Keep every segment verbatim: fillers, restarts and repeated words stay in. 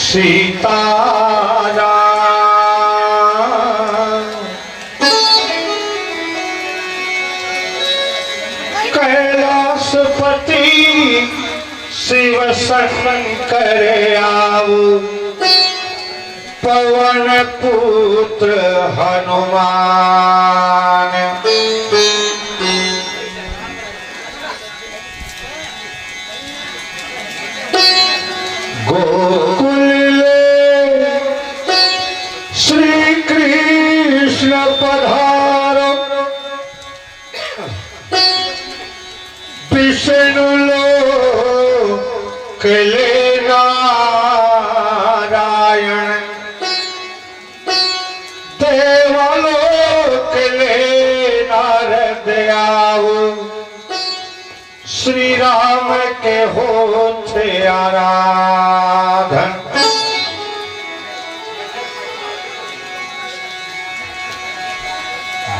सीताराम। कैलाशपति शिव शंकर आव, पवन पुत्र हनुमान। गोकुल ले श्री कृष्ण पधारो, विष्णु लोक ले नारायण, देवलोक ले नारद आव। श्री राम के होथे आराधन।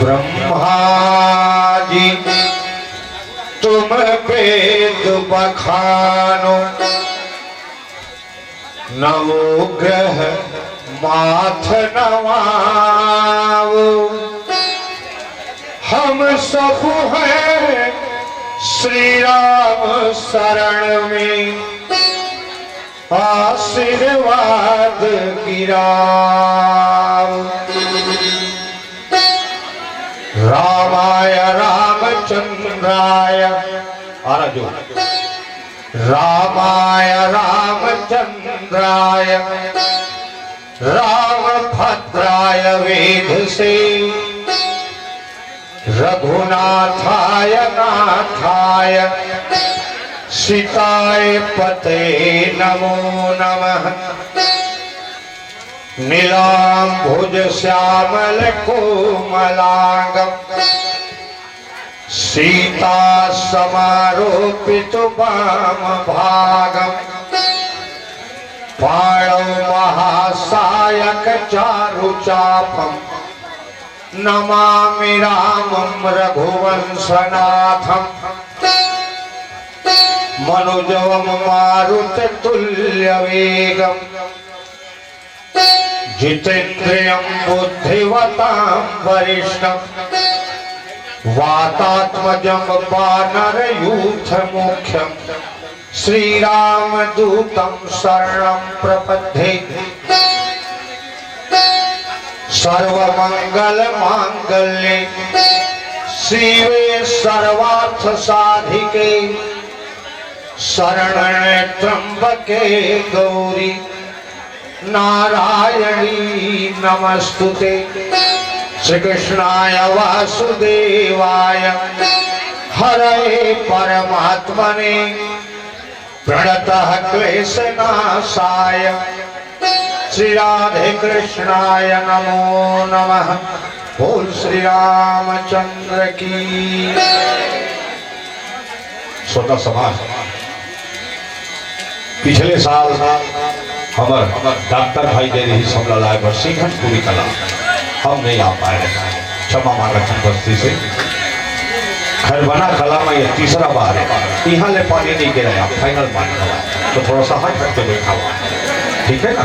ब्रह्मा जी तुम वेद बखानो, नवो ग्रह माथ नवाओ। हम सब हैं श्री राम शरण में, आशीर्वाद गिराओ। रामाय रामचंद्राय, आराजो। रामाय रामचंद्राय रामभद्राय वेधसे, रघुनाथाय नाथाय सीताय पते नमो नमः। नीलांबुज श्यामल कोमलांगम सीता समारोपित वाम भागम। पाणौ महासायक चारु चापम नमामि रामम रघुवंशनाथम। मनोजवम मारुत तुल्य वेगम जितेंद्रियं बुद्धिमतां वरिष्ठं वातात्मजं वानरयूथमुख्यं श्रीरामदूतं शरणं प्रपद्ये। सर्वमंगलमांगल्ये शिवे सर्वार्थसाधिके शरण्ये त्र्यंबके गौरी नारायणी नमस्तुते। श्रीकृष्णाय वासुदेवाय हरये परमात्मने प्रणतः क्लेशनाशाय श्री राधे कृष्णाय नमो नमः। बोल श्री रामचंद्र की। श्रोता समाज, पिछले साल हमर डॉक्टर भाई दे रही हमला लाए बर सिंघनपुरी कला, हम नहीं आ पाए, क्षमा मांगत हन बस्ती से। खैरबना कला में ये तीसरा बार है, यहाँ ले पानी नहीं गिराया, फाइनल बार है, तो थोड़ा सा हट हट के बैठा हुआ, ठीक है ना?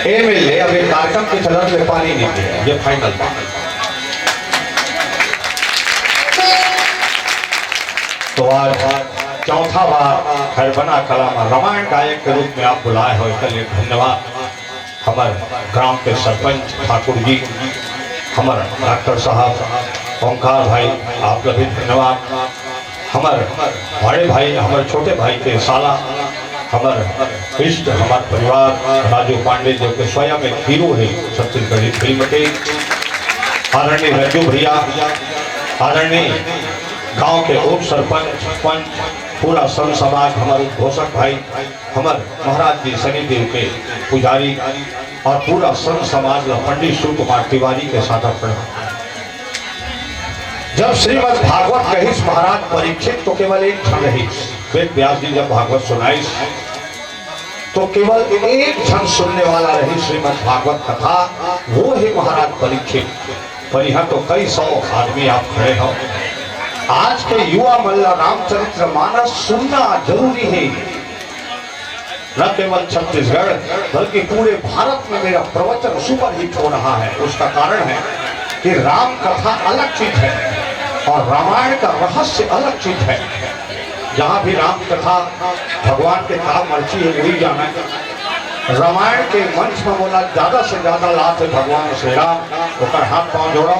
एमएलए अभी कार्यक्रम के चलत ले पानी नहीं गिराया, ये फाइनल बार। तो आज चौथा बार खैरबना कला में रामायण गायक के रूप में आप बुलाए हो, इसके लिए धन्यवाद। हमर ग्राम के सरपंच ठाकुर जी, हमर डॉक्टर साहब ओंकार भाई, आप ला भी धन्यवाद। हमर बड़े भाई, हमर छोटे भाई के साला, हमर इष्ट, हमर परिवार, राजू पांडे जो के स्वयं एक हीरो है छत्तीसगढ़ी फिल्म के, आदरणीय रज्जू भैया, आदरणीय गांव के उप सरपंच, पंच, पूरा संत समाज, हमर उद्घोषक भाई, हमर महाराज जी शनिदेव के पुजारी और पूरा संत समाज ला पंडित शिव कुमार तिवारी के साथ अर्पण। जब श्रीमद् भागवत कहिस महाराज परीक्षित तो केवल एक झन रहिस, वेद व्यास जी जब भागवत सुनाइस तो केवल एक झन सुनने वाला रहिस श्रीमद् भागवत कथा, वो है महाराज परीक्षित। पर यहाँ तो कई सौ आदमी आप खड़े हो। आज के युवा मन ला रामचरित्र मानस सुनना जरूरी है। न केवल छत्तीसगढ़ बल्कि पूरे भारत में मेरा प्रवचन सुपरहिट हो रहा है। उसका कारण है कि राम कथा अलग चीज है और रामायण का रहस्य अलग चीज है। जहाँ भी राम कथा भगवान के काम मर्ची है, वही जाना है। रामायण के मंच में बोला, ज्यादा से ज्यादा लाभ है भगवान श्री राम। ओकर हाथ पांव जोड़ा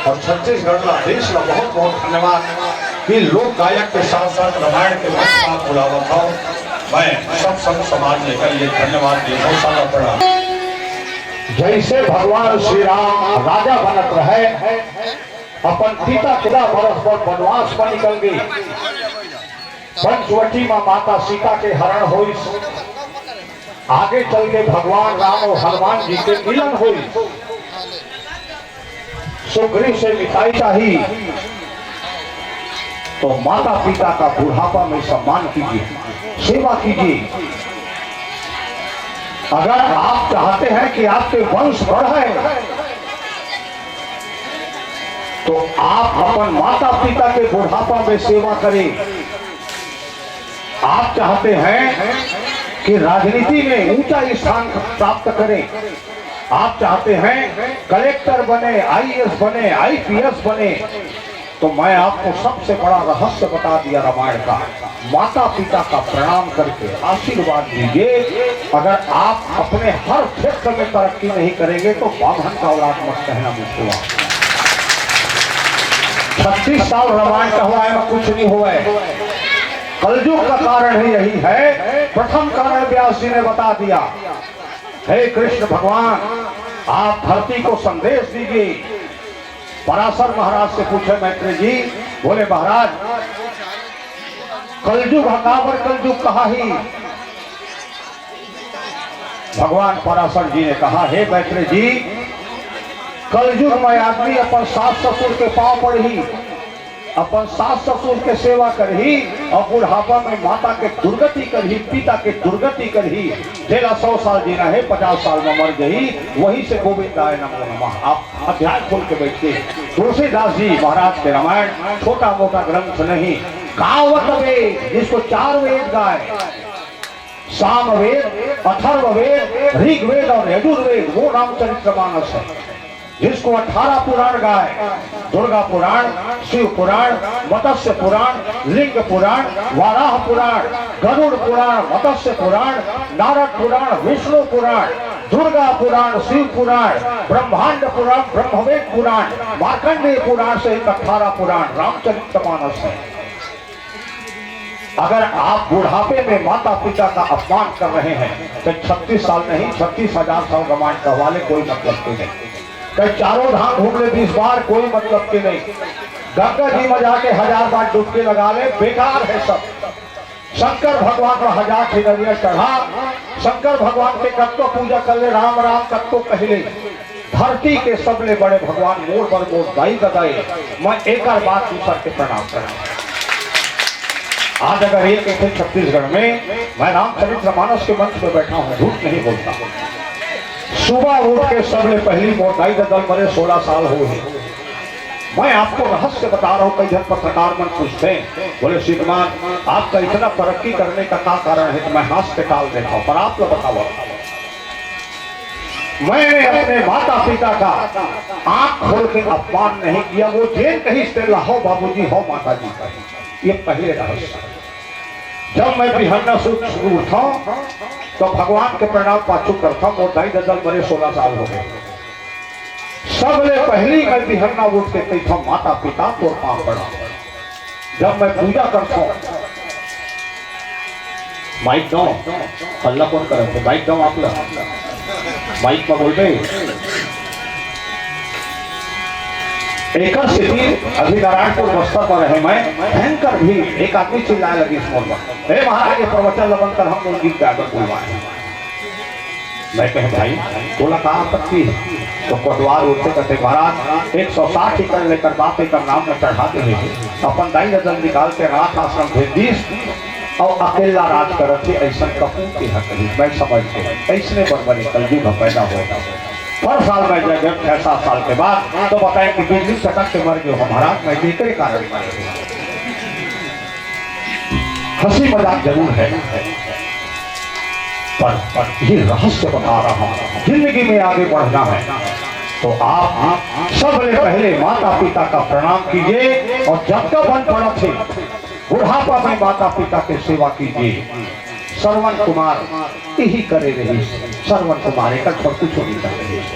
और छत्तीसगढ़ का, देश का बहुत बहुत धन्यवाद कि लोक गायक के साथ साथ रामायण के मंच में आप बुलावत हो। मैं सब संत समाज लेकर ये धन्यवाद देता हूँ। सादर प्रणाम। जैसे भगवान श्री राम राजा बनत रहे, अपन पिता चौदह बरस पर वनवास पर निकल गए। पंचवटी में माता सीता के हरण होइस। आगे चल के भगवान राम और हनुमान जी के मिलन होइस। सुग्रीव से मिताई चाही, तो माता पिता का बुढ़ापा में सम्मान कीजिए, सेवा कीजिए। अगर आप चाहते हैं कि आपके वंश बढ़े, तो आप अपन माता पिता के बुढ़ापा में सेवा करें। आप चाहते हैं कि राजनीति में ऊंचा स्थान प्राप्त करें, आप चाहते हैं कलेक्टर बने, आईएएस बने, आईपीएस बने, तो मैं आपको सबसे बड़ा रहस्य बता दिया रामायण का। माता पिता का प्रणाम करके आशीर्वाद दीजिए। अगर आप अपने हर क्षेत्र में तरक्की नहीं करेंगे तो बाभन का औलाद मत कहना मुझको आप। छत्तीस साल रामायण कहवाए में कुछ नहीं हुआ है। कलयुग का कारण ही यही है। प्रथम कारण व्यास जी ने बता दिया। हे कृष्ण भगवान, आप धरती को संदेश दीजिए। पराशर महाराज से पूछे मैत्रेय जी, बोले महाराज, कलयुग ह काबर कलयुग कहा ही? भगवान पराशर जी ने कहा, हे मैत्रेय जी, कलयुग में आदमी अपन सास ससुर के पांव पड़ही, अपन सास ससुर के सेवा करही और बुढ़ापा में माता के दुर्गति करही, पिता के दुर्गति करही। जेला सौ साल जीना है, पचास साल में मर गई, वही से गोविंदाय नमो नमः। आप अध्याय खोल के बैठिए। तुलसीदास जी महाराज के रामायण छोटा मोटा ग्रंथ नहीं, गावत वेद, जिसको चार वेद गाए, सामवेद, अथर्ववेद, ऋग्वेद और यजुर्वेद, वो रामचरितमानस है। जिसको अठारह पुराण गाए, दुर्गा पुराण, शिव पुराण, मत्स्य पुराण, लिंग पुराण, वाराह पुराण, गरुड़ पुराण, मत्स्य पुराण, नारद पुराण, विष्णु पुराण, दुर्गा पुराण, शिव पुराण, ब्रह्मांड पुराण, ब्रह्मवेद पुराण, मार्कंडेय पुराण सहित अठारह पुराण रामचरितमानस है। अगर आप बुढ़ापे में माता पिता का अपमान कर रहे हैं, तो छत्तीस साल नहीं, छत्तीस हजार साल रामायण कहवा ले, कोई मतलब के नहीं। कहीं चारों धाम घूम ले बीस बार, कोई मतलब के नहीं। गंगा जी में जाके हजार बार डुबकी लगा ले, बेकार है सब। शंकर भगवान पर हजार ठिनरिया चढ़ा, शंकर भगवान के कब तो पूजा कर ले, राम राम कब तो कह ले। धरती के सबले बड़े भगवान मोर बर मोर दाई ददा ए, मैं एकर बात दूसर के प्रणाम करना। आज अगर ये देखे छत्तीसगढ़ में, मैं रामचरित मानस के मंच पे बैठा हूँ, झूठ नहीं बोलता। सुबह उठ के सबले पहली मोर दाई ददा मरे, सोलह साल हो गए। मैं आपको रहस्य बता रहा हूँ, कई जन पत्रकार मन पूछते हैं, बोले श्रीमान, आपका इतना तरक्की करने का क्या कारण है? तो मैं हास्य टाल देता हूँ, पर आप लोग बताओ। मैंने अपने माता पिता का आंख खोल के अपमान नहीं किया। वो जेन कहिस ते लाहो बाबूजी, हो माता जी का, ये पहले रहस्य। जब मैं बिहन्ना सुत उठता हूँ तो भगवान के प्रणाम पाछू करता हूँ। मोर दाई ददा मरे सोलह साल हो गए। सबले पहली मैं बिहन्ना उठ के कहिथंव, माता पिता तोर पाँव पड़ा। जब मैं पूजा करता हूँ, माइक दो, हल्ला कौन करत हे? माइक दो आप लोग, माइक में बोल रहे। एकर सेती अभी नारायणपुर बस्तर पर रहे मैं, भयंकर भीड़, एक आदमी चिल्लाए लगिस मोर बर, "हे महाराज, ये प्रवचन ल बंद कर, हम लोग गीत गाकर बुलवाए हैं।" मैं कहे, "भाई, तोला का आपत्ति है?" तो कोटवार उठे कहते, "महाराज, एक सौ साठ एकड़ लेकर बाप एकर नाम में चढ़ा दे हे, अपन दाई ददा ल निकाल के अनाथ आश्रम भेज दीस, अउ अकेला राज करत हे, अइसन कपूत के हक नहीं।" मैं समझ गए, अइसने बर बने कलयुग ह पैदा होता। हर साल मैं जब, जब छह सात साल के बाद तो बताए कि बिजली चटक के मर गए हो महाराज, मैं एकरे कारण मरे। हंसी मजाक जरूर है। पर, पर ये रहस्य बता रहा हूँ, जिंदगी में आगे बढ़ना है तो आप, आप सबले पहले माता पिता का प्रणाम कीजिए और जतका बन पड़थे बुढ़ापा में माता पिता के सेवा कीजिए। श्रवण कुमार यही करे रहिस, श्रवण कुमार एकर छोर कुछू नहीं करे रहिस।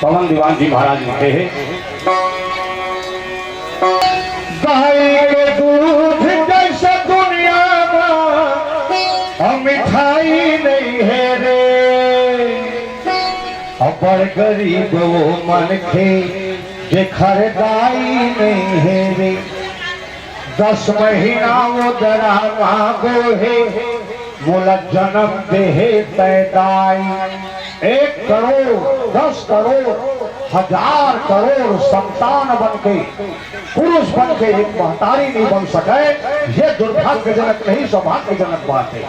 पवन दीवान जी महाराज लिखे हे, गाय के दूध जैसे दुनिया में मिठाई नहीं है रे, अउ बड़ गरीब वो मनखे जेखर दाई नहीं है रे। दस महीना वो दरा मांगो हे, मोला जन्म देहे तै दाई। एक करोड़, दस करोड़, हजार करोड़ संतान बन के, पुरुष बन के एक महतारी नहीं बन सके, ये दुर्भाग्यजनक नहीं, सौभाग्यजनक बात है।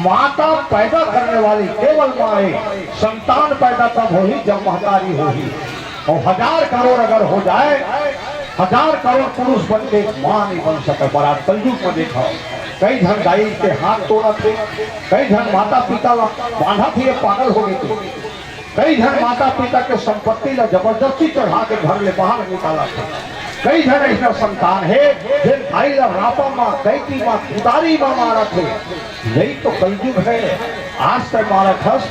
माता पैदा करने वाली केवल माँ है। संतान पैदा तब होही जब महतारी होही। और हजार करोड़ अगर हो जाए, हजार करोड़ पुरुष बन के माँ नहीं बन सके। पर आज कलयुग में देखा, कई झन दाई के हाथ तोड़त हे, कई झन माता पिता ला बांधत हे, पागल हो गए थे। कई झन माता पिता के संपत्ति ला जबरदस्ती चढ़ा के घर ले बाहर निकालत हे। कई झन ऐसा संतान हे, जेन दाई ला रापा मा, कैती मा, कुदारी मा मारत हे। यही तो कलयुग है। आज तय मारत हस,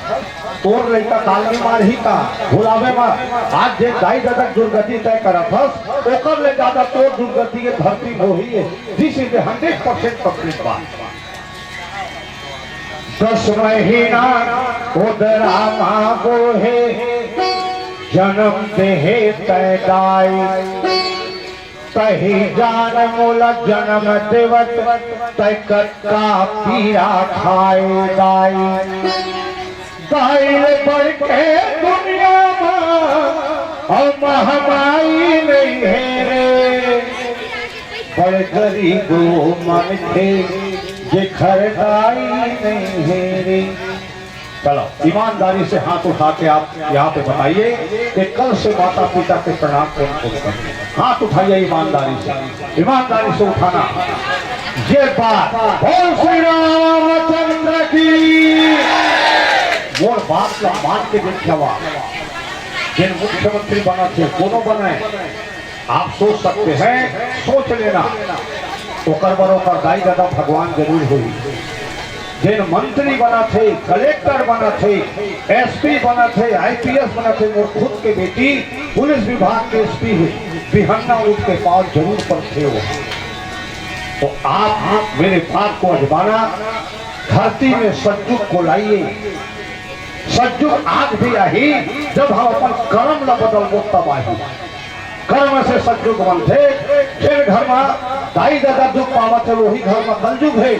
तोर लइका काल में मारही का? भुलावे मा, आज जे दाई ददा के दुर्गति तय करत हस, ओकर ले ज्यादा तोर दुर्गति के धरती होही है। This is a hundred percent complete बात। दस महीना उदरा माँ गोहे, जन्म देहे तय दाई। तही जान मोला जन्म देवत, तय कतका पीरा खाए दाई। दाई ले बढ़ के दुनिया मा, अउ महमाई नहीं है रे। बड़ गरीब वो मनखे, जेखर दाई नहीं है रे। चलो, ईमानदारी से हाथ उठा के आप यहाँ पे बताइए कि कल से माता पिता के प्रणाम कौन कौन करते हैं? हाथ उठाइए ईमानदारी से, ईमानदारी से उठाना। ये बात, बोल श्री रामचंद्र की। मोर बात ला मान के देखिए, जिन मुख्यमंत्री बना थे, कोनो बनाए, आप सोच सकते हैं, सोच लेना। ओकर बर ओकर दाई ददा भगवान जरूर होही। जेन मंत्री बना थे, कलेक्टर बना थे, एसपी बना थे, आईपीएस बना थे, मोर खुद के बेटी पुलिस विभाग के एसपी हे, बिहन्ना उठ के पाँव जरूर परथे वो। तो आप मेरे बात को आजमाना, धरती में सतयुग को लाइए। सतयुग आज भी आही, जब हम अपन कर्म ला बदलबो तब आही। कर्म से सतयुग बनथे। जेन घर मा दाई ददा दुख पावत हे, वही घर मा कलयुग हे,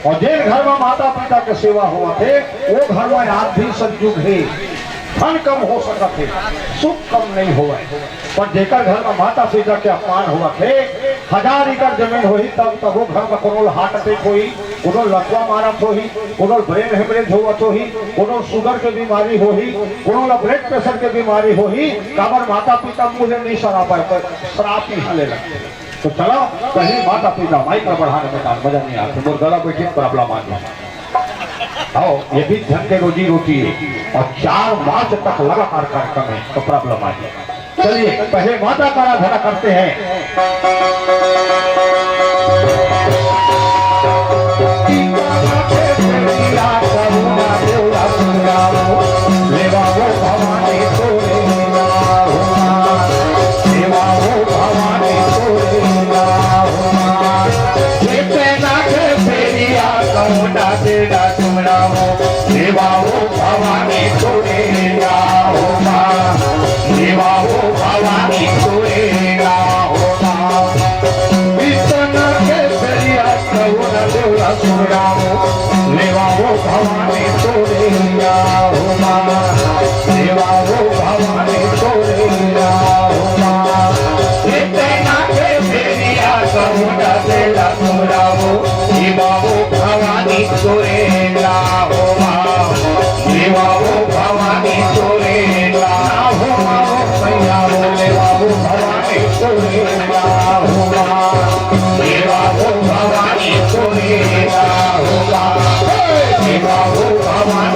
और जेन घर मा माता पिता के सेवा होवत हे, वो घर मा आज भी सतयुग हे। धन कम हो सकत हे, सुख कम नहीं होवय, पर जेकर घर मा माता पिता के अपमान होवत हे, हजार एकड़ जमीन होही, तब तबो घर मा कोनो ल heart attack होही, कोनो लकवा मारत होही, कोनो brain hemorrhage होवत होही, कोनो sugar के बीमारी होही, कोनो ला blood pressure के बीमारी होही, काबर माता पिता मुंह ले नहीं सरापय, पर श्राप इहाँ ले लगथे। तो चलो, पहली माता पिता, mic ला बढ़ाना बेटा, मजा नहीं आथे, मोर गला बैठे problem आ जाए। आओ, ये भी धन के रोजी रोटी है और चार मार्च तक लगातार कार्यक्रम है, तो problem आ जाए। चलिए, पहले माता का आराधना करते हैं। सेवा हो भवानी तोरे ना हो माँ, सेवा हो भवानी तोरे ना हो माँ। इतना के दरिया कौन देवला सुनाओ, सेवा हो भवानी तोरे ना हो माँ, सेवा हो भवानी तोरे ना हो माँ। इतना के दरिया कौन देवला सुनाओ, सेवा हो भवानी तोरे ना हो माँ, सेवा हो भवानी तोरे ना हो माँ, सेवा हो भवानी तोरे ना हो माँ, सेवा हो भवानी तोरे ना हो माँ, सेवा हो भवानी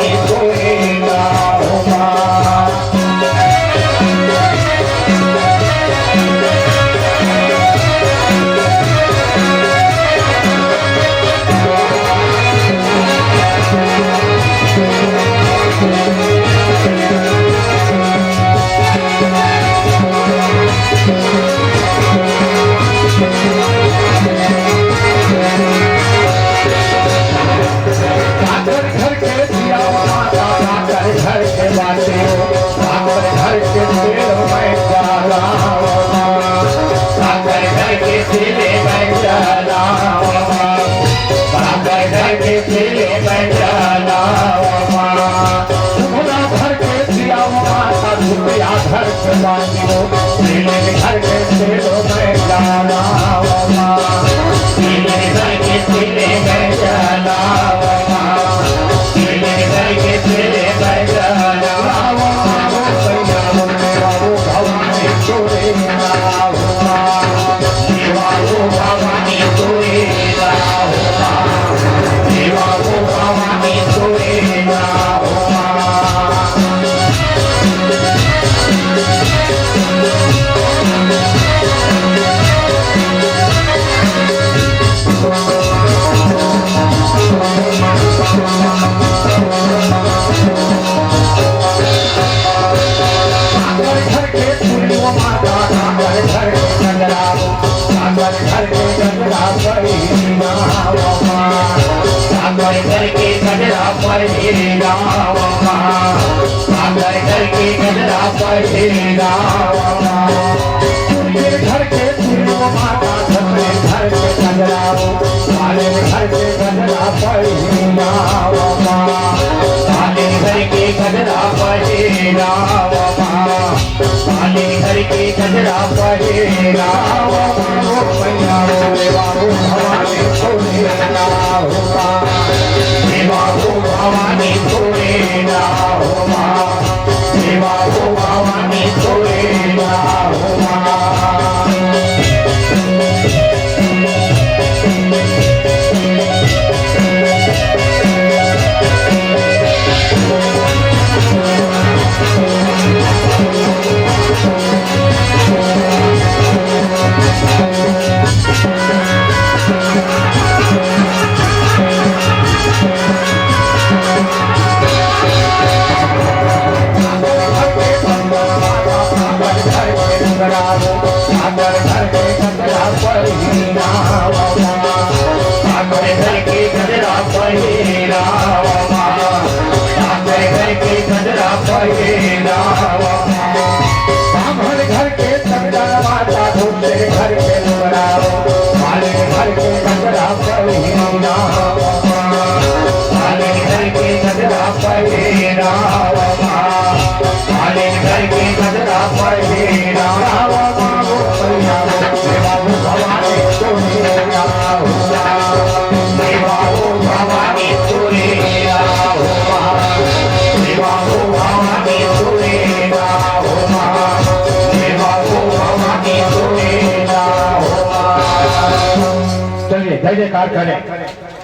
चलिए, जय जयकार करें।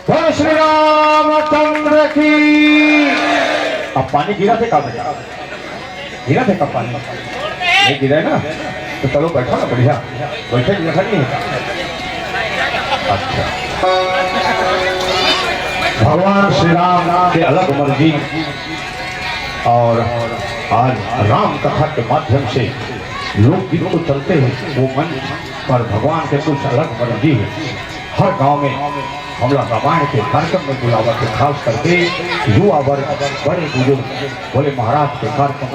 बोल श्री रामचंद्र की। अब पानी गिरा थे का बेटा? गिरा थे का पानी? नहीं गिरा है ना? तो चलो बैठो ना, बढ़िया। बैठे गिरा नहीं है। अच्छा, भगवान श्री राम के अलग मर्जी और आज राम कथा के माध्यम से लोकगीत तो चलते हैं, वो मंच पर भगवान के कुछ अलग मर्जी है। हर गांव में हमला रामायण के कार्यक्रम में बुलावा थे, खास करके युवा वर्ग, बड़े बुजुर्ग, बोले महाराज के कार्यक्रम।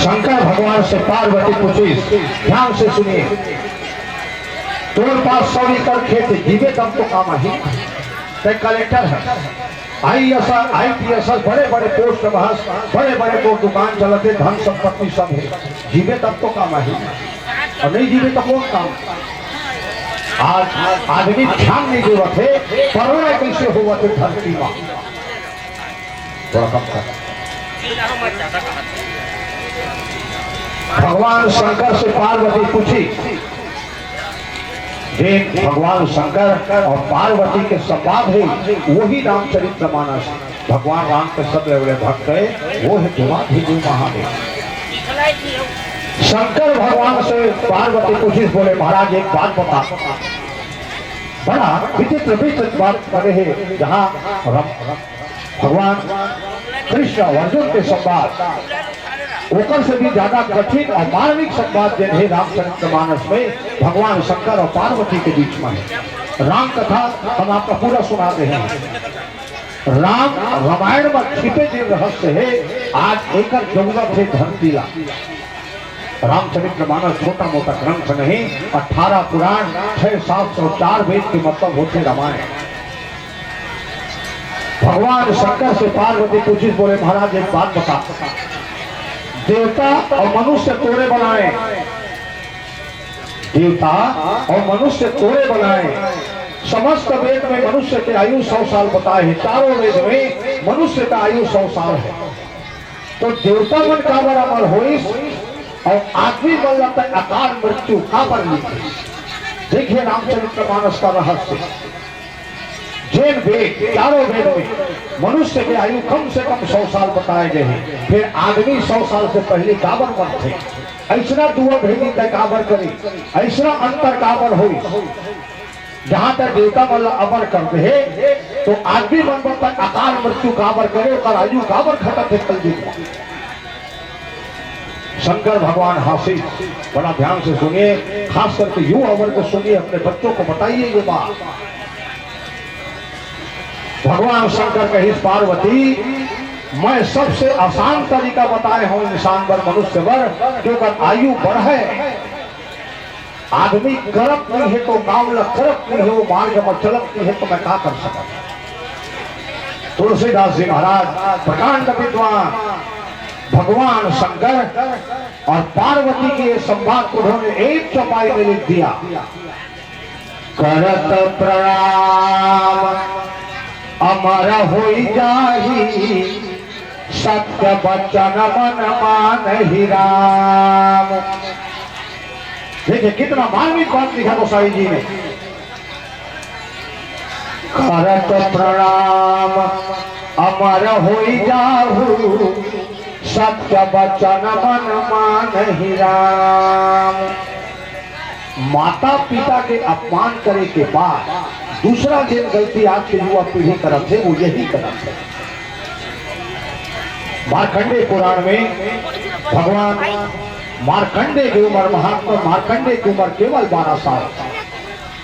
शंकर भगवान से पार्वती पूछी, ध्यान से सुनिए, तोर पास सौ एकड़ खेत है, जीवे तब तो काम आही। तै कलेक्टर है, आईएएस, आईपीएस, बड़े बड़े पोस्ट में हस, बड़े बड़े को दुकान चलते, धन संपत्ति सब है, जीवे तब तो काम आही, और नहीं जीवे तब कौन काम? आज आदमी ध्यान नहीं देवत है, करोड़ा कैसे होवत है धरती में। थोड़ा कम कर। भगवान शंकर से पार्वती पूछी, जे भगवान शंकर और पार्वती के संवाद है, वही रामचरित मानस। भगवान राम के सबले बड़े भक्त है, वो है देवाधिदेव महादेव। शंकर भगवान से पार्वती पूछी, बोले महाराज, एक बात बता, बड़ा विचित्र विचित्र बात बने है, जहाँ राम भगवान कृष्ण और अर्जुन के संवाद, ओकर से भी ज्यादा कठिन और मार्मिक संवाद जे है रामचरित मानस में भगवान शंकर और पार्वती के बीच में है। राम कथा हम आपका पूरा सुना दे हैं। राम रामायण में छिपे जे रहस्य है, आज एकर जरूरत है धरती ला। रामचरित मानस छोटा मोटा ग्रंथ नहीं, अठारह पुराण, छह सात सौ चार वेद के मतलब होते रामायण। भगवान शंकर से पार्वती पूछिस, बोले, महाराज, एक बात बता, देवता और मनुष्य तोरे बनाए, देवता और मनुष्य तोरे बनाए, समस्त वेद में मनुष्य के आयु सौ साल बताए हे, चारों वेद में मनुष्य का आयु सौ साल है, तो देवता मन काबर अमर होइस और आदमी मन ला तैं अकाल मृत्यु काबर लिखे? देखिए रामचरित मानस का रहस्य। जेन वेद, चारों वेद में मनुष्य के आयु कम से कम सौ साल बताए गए हैं, फिर आदमी सौ साल से पहले काबर मरथे? ऐसना दुआ भेदी तय काबर करी? ऐसना अंतर काबर होई? जहां तक देवता मन ला अमर कर दे, तो आदमी मन बर तक अकाल मृत्यु काबर करे, ओकर आयु काबर घटत हे कलयुग में? शंकर भगवान हासिल, बड़ा ध्यान से सुनिए, खास करके युवा वर्ग को सुनिए, अपने बच्चों को बताइए ये बात। भगवान शंकर कहिस, पार्वती, मैं सबसे आसान तरीका बताए हूं इंसान बर, मनुष्य बर, कि ओकर आयु बढ़े। आदमी करत नहीं है तो काम ल करत नहीं है, वो मार्ग में चलत नहीं है तो मैं का कर सकत? तुलसीदास जी महाराज प्रकांड विद्वान, भगवान शंकर और पार्वती के संवाद को उन्होंने एक चौपाई में लिख दिया। करत प्रणाम अमर होई जाही, सत्य बचन मन मानहि राम। देखिए कितना मार्मिक बात लिखा गोसाई जी ने। करत प्रणाम अमर होई जाहू, सत्य बचन मन मानहि राम। माता पिता के अपमान करे के बाद दूसरा जेन गलती आज के युवा पीढ़ी करत हे, वो यही करत हे। मार्कंडे पुराण में भगवान मार्कंडे की उम्र, महात्मा मार्कंडे की उम्र केवल बारह साल।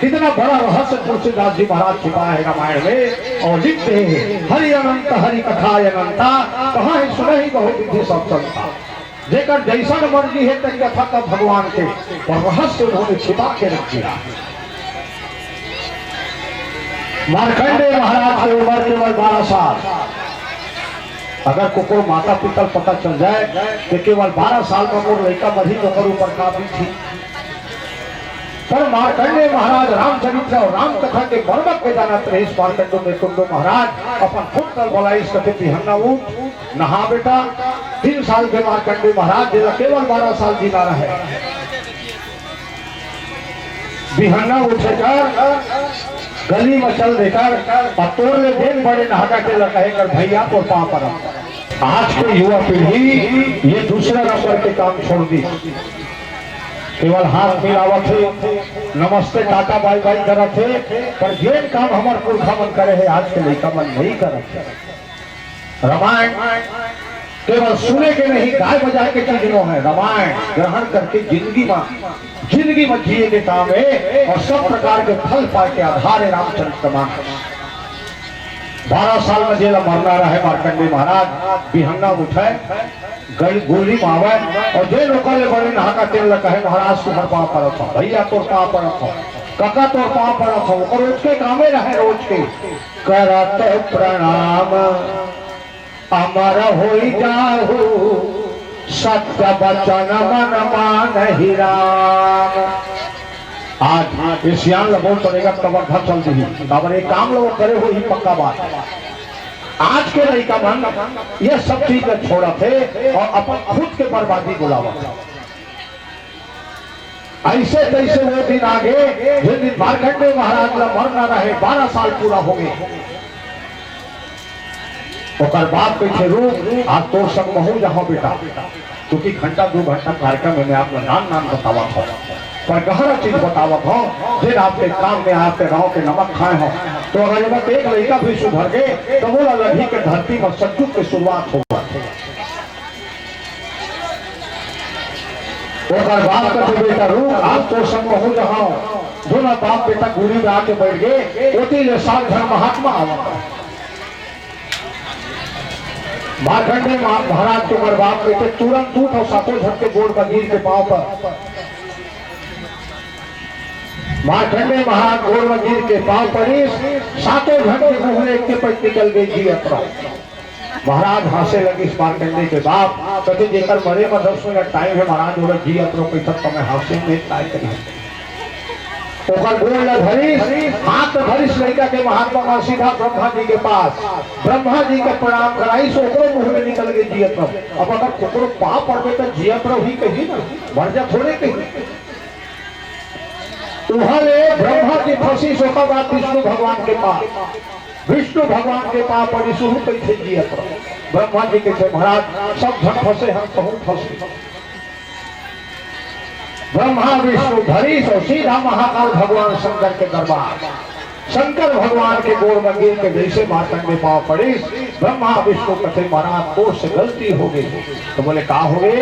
कितना बड़ा रहस्य तुलसीदास जी महाराज छिपाए हे रामायण में और लिखते हैं, हरि अनंत हरि कथा अनंता, कहा है सुनहि बहु विधि सब संता। जेकर जैसन मर्जी है तन कथा का भगवान के, पर रहस्य उन्होंने छिपा के रख दिया। मार्कंडे महाराज के उम्र केवल बारह साल। अगर कुकुर माता पिता ल पता चल जाए कि केवल बारह साल में मोर लइका मरही, तो ओकर ऊपर का बीतही? पर मार्कंडे महाराज रामचरित्र और राम कथा के मर्मक के जानत रहिस। मार्कंडो में कुंडो महाराज अपन पुत्र ल बोलाइस, कथे, बिहन्ना उठ, नहा बेटा। तीन साल के मार्कंडे महाराज, जेला केवल बारह साल जीना रहे, बिहन्ना उठे कर गली में चल देकर और तोर ले जेन बड़े नहाका के लगा है कर, भैया तोर पाँव परत। आज के युवा पीढ़ी ये दूसरा नंबर के काम छोड़ दी, केवल हाथ मिलावत हे, नमस्ते टाटा बाय बाय करत हे, पर जेन काम हमर पुरखा मन करे हे आज के लइका मन नहीं करत हे। रामायण केवल सुने के नहीं, गाय बजाए के चीज नो है। रामायण ग्रहण करके जिंदगी में, जिंदगी में जिए के काम है और सब प्रकार के फल पाए के आधार है रामचरित मानस। बारह साल में जेला मरना रहे मार्कंडे महाराज, बिहन्ना उठे, गल-, गोली मावे और जे लोकल ले बड़े नहाका तेल ल कहे, महाराज तुम्हर पाँव परत हो, भैया तोर पाँव परत हो, कका तोर पाँव परत हो, और रोज के कामे रहे रोज के। करत प्रणाम अमर होई जाहू, सत्य बचन मन मानहि राम। आज ये सियान ल बोल पड़ेगा, कबर धर चल दी, काबर एक काम लो करे हो ही पक्का बात। आज के लइका मन ये सब चीज ल छोड़त हे और अपन खुद के बर्बादी बुलावत हे। ऐसे तैसे वो दिन आगे, जिन दिन मार्कंडे महाराज ला मरना रहे, बारह साल पूरा हो गए। ओकर बाप कहिथे, "रुक, आज तोर संग महू जाहूं बेटा, क्योंकि घंटा दो घंटा कार्यक्रम में मैं आप ला नान नान बतावत हूं, पर गहरा चीज बतावत हूं, जेन आपके काम में, आपके गांव के नमक खाए हो, तो अगर एमा एक लइका भी सुधर गए, तो वो लड़ही के धरती में सतयुग के शुरुआत होगा।" ओकर बाप कथे, "बेटा रुक, आज तोर संग महू जाहूं।" दोनों बाप बेटा गुड़ी में आके बैठ गए। ओती ले सात झन महात्मा आवत हे। मार्कंडे महा-, महाराज के ओकर बाप कथे, "तुरंत उठ और सातों झन के गोड़ पर गिर के पांव पर मार्कंडे महाराज गोड़ म गिर के पाँव पड़िस, सातों झन के मुँह ले एके पइत निकल गे, "जियत रहो।" महाराज हाँसे लगिस मार्कंडे के बाप, कथे, "जेकर मरे म दस मिनट टाइम हे महाराज, ओला जियत रहो कहिथस त मैं हाँसे में काय करी?" ओकर गोड़ ल धरिस, हाथ धरिस लइका के महात्मा म, सीधा ब्रह्मा जी के पास, ब्रह्मा जी के प्रणाम कराइस, ओकरो मुँह ले निकल गे, "जियत रहो।" अब अगर कोकरो पाँव पड़बे त जियत रहो ही कही ना, मर जा थोड़े कही। उहाँ ले ब्रह्मा जी फंसिस, ओकर बाद विष्णु भगवान के पास, विष्णु भगवान के पाँव पड़िस, उहू कहिथे, "जियत रहो।" ब्रह्मा जी कहिथे, "महाराज, सब झन फंसे, हम कहूँ फंसे।" ब्रह्मा विष्णु धरिस अउ सीधा महाकाल भगवान शंकर के दरबार। शंकर भगवान के गोड़ म गिर के जइसे मार्कंडे पाँव पड़िस, ब्रह्मा विष्णु कथे, "महाराज, तोर से गलती हो गे।" त बोले, "का हो गे?"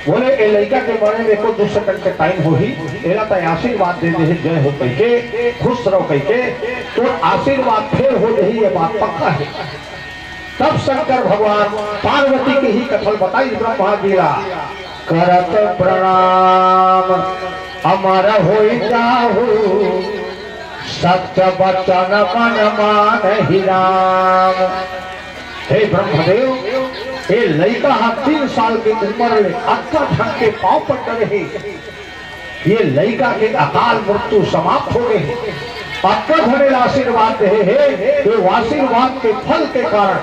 बोले, "ए लइका के मरे में एको दू सेकंड के टाइम होही, एला त आशीर्वाद दे देहे, जय हो कहिके, खुश रहो कहिके, तोर आशीर्वाद फेल हो जही, ये बात पक्का हे।" तब शंकर भगवान पार्वती के ही कथा ल बताइस ब्रह्मा जी ला, "करत प्रणाम अमर होई जाहू, सत्य वचन मन मानहि राम।" हे ब्रह्मदेव, ए लइका ह तीन साल के उमर ले अतका झन के पाँव पड़ रहे, ये लइका के अकाल मृत्यु समाप्त हो गे हे। अतका झन ल आशीर्वाद देहे हे कि वो आशीर्वाद के फल के कारण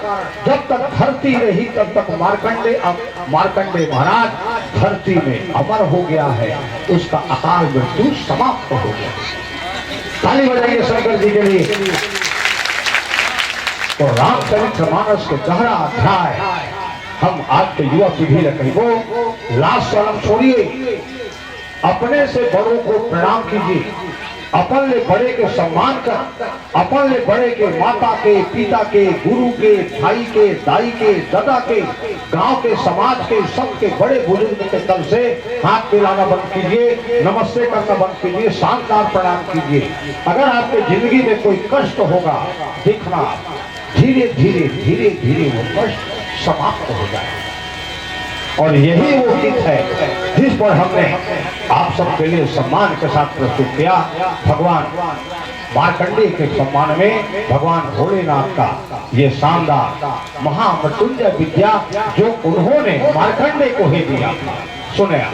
जब तक धरती रही, तब तक मार्कंडे, मार्कंडे महाराज धरती में अमर हो गया है, उसका अकाल मृत्यु समाप्त हो गया। ताली बजाइए शंकर जी के लिए। तो रामचरित मानस के गहरा अध्याय हम आज के युवा पीढ़ी ल कहिबो, लाज शरम छोड़िए, अपने से बड़ों को प्रणाम कीजिए, अपन ले बड़े के सम्मान कर, अपन ले बड़े के माता के, पिता के, गुरु के, भाई के, दाई के, ददा के, गांव के, समाज के, सबके बड़े बुजुर्ग के तल से हाथ मिलाना बंद कीजिए, नमस्ते करना बंद कीजिए, शानदार प्रणाम कीजिए। अगर आपके जिंदगी में कोई कष्ट होगा, दिखना, धीरे धीरे, धीरे धीरे वो कष्ट समाप्त हो जाए। और यही वो गीत है जिस पर हमने आप सबके लिए सम्मान के साथ प्रस्तुत किया। भगवान मार्कंडेय के सम्मान में भगवान भोलेनाथ का ये शानदार महामृत्युंजय विद्या जो उन्होंने मार्कंडेय को ही दिया था। सुने आप।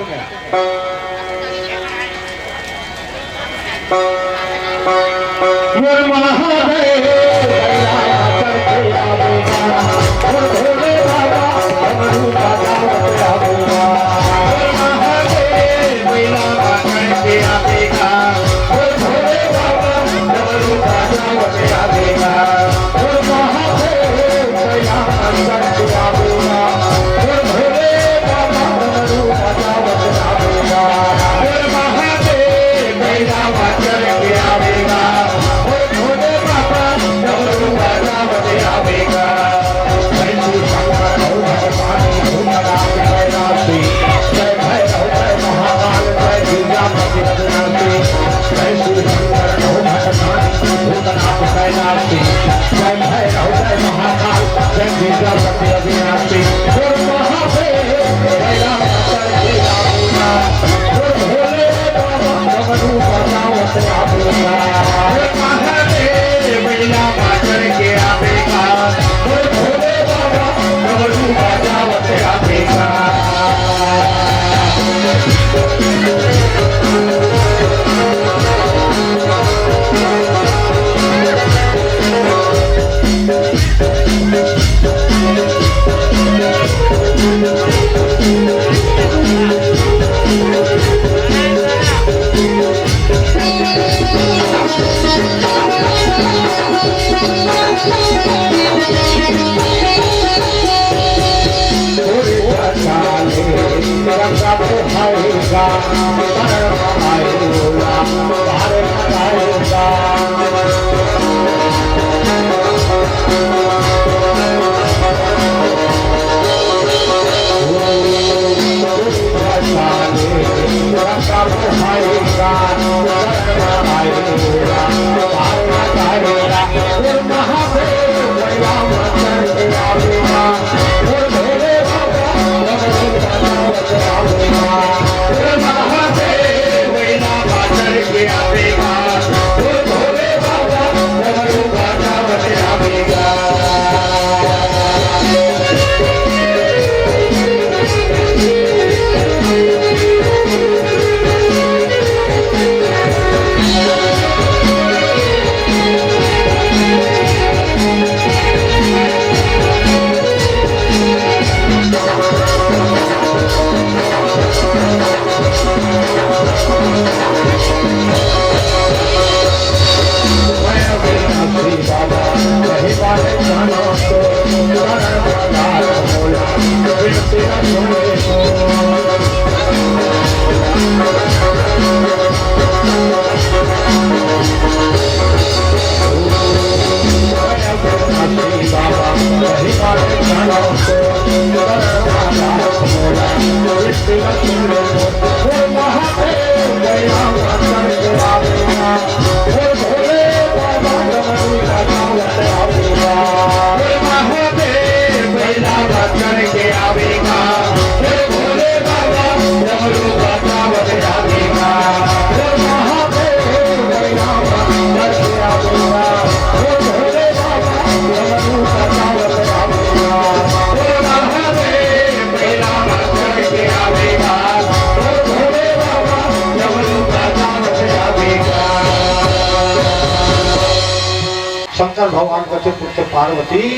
शंकर भगवान कथे, "पुत्र पार्वती,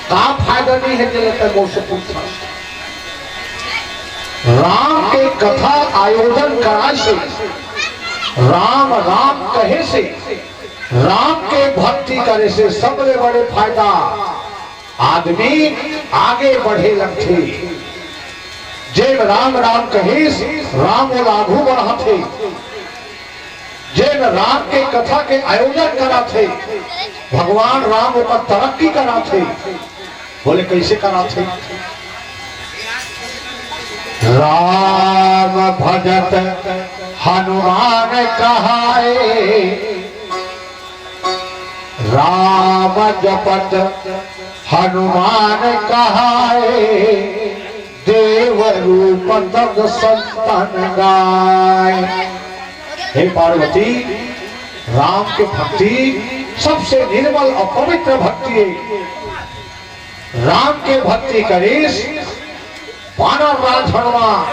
का फायदा नहीं है जे ल तैं मोर से पूछथस? राम के कथा आयोजन कराय से, राम राम कहे से, राम के भक्ति करे से सबले बड़े फायदा आदमी आगे बढ़े लगथे।" जेन राम राम कहिस, राम ओला आघू बढ़ाथे। जेन राम के कथा के आयोजन कराथे, भगवान राम ओकर तरक्की कराथे। बोले, कैसे कराथे? राम भजत हनुमान कहाए, राम जपत हनुमान कहाए, देव रूप तब संतन गाए। हे पार्वती, राम के भक्ति सबसे निर्मल और पवित्र भक्ति है। राम के भक्ति करिस, बानर राज हनुमान,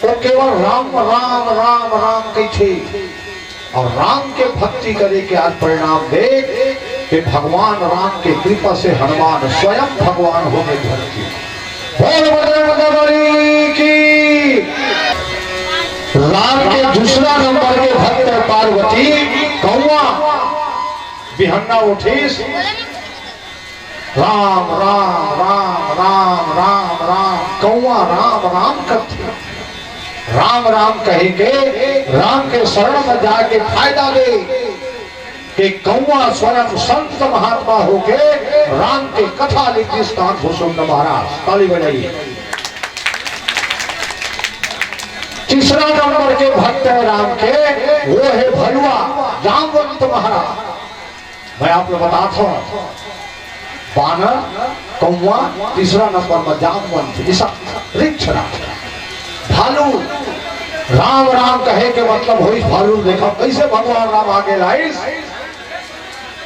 वो केवल राम, राम, राम, राम कहिथे। और राम के भक्ति करे के आज परिणाम देख के भगवान राम के कृपा से हनुमान स्वयं भगवान हो गए धरती। बोल बजरंग बली की। राम के दूसरा नंबर के भक्त पार्वती कौआ बिहन्ना उठिस, राम, राम, राम, राम, राम, राम, कौआ राम, राम कथे। राम, राम कहे के, राम के शरण में जाके फायदा दे, कि कौआ स्वयं संत महात्मा होके राम के कथा लिखिस कानपुर सुंदर महाराज। ताली बजाइए। तीसरा नंबर के भक्त है राम के, वो है भलुआ जामवंत महाराज। मैं आप लोग बताता हूँ, बानर, कौआ, तीसरा नंबर में जामवंत, इस वृक्ष राज। भालू, राम राम कहे के मतलब होइस भालू। देखा कैसे भगवान राम आगे लाइस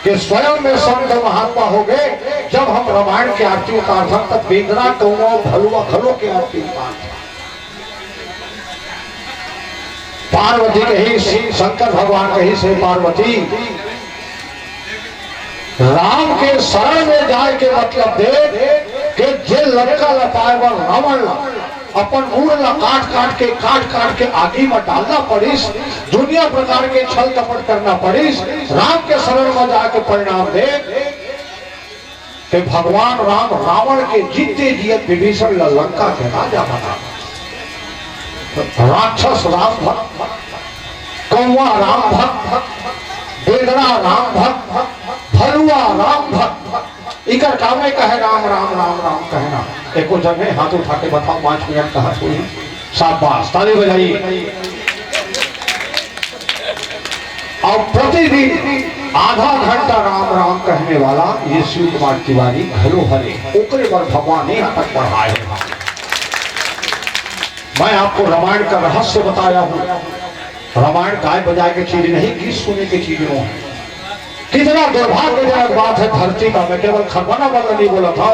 कि स्वयं में संत महात्मा हो गए। जब हम रामायण की आरती उतारथन तब बेंदरा, कौआ, भलुआ घलो के आरती उतारथन। पार्वती कहिस, शंकर भगवान कहिस, हे पार्वती, राम के शरण में जाए के मतलब दे के जे लंका ल पाए बर रावण ला अपन मूड़ ला काट काट के, काट काट के आगी में डालना पड़िस, दुनिया प्रकार के छल कपट करना पड़िस, राम के शरण में जाके परिणाम दे कि भगवान राम रावण के जीते जियत विभीषण ला लंका के राजा बना। राक्षस राम भक्त, कौआ राम भक्त, बेंदरा राम भक्त, भलुआ राम भक्त, इकर कामे कहे राम, राम, राम, राम कहना। एको जने हाथ उठा के बताओ, पाँच मिनट कहा कोई? शाबाश, ताली बजाइए। और प्रतिदिन आधा घंटा राम, राम कहने वाला ये शिव कुमार तिवारी घलो हरे, ओकरे बर भगवान यहाँ तक बढ़ाए हैं। मैं आपको रामायण का रहस्य बताया हूँ। रामायण गाय बजाए के चीज नहीं, गीत सुने के चीज हो। कितना दुर्भाग्यजनक बात है धरती का। मैं केवल खरबना वाला नहीं बोला था,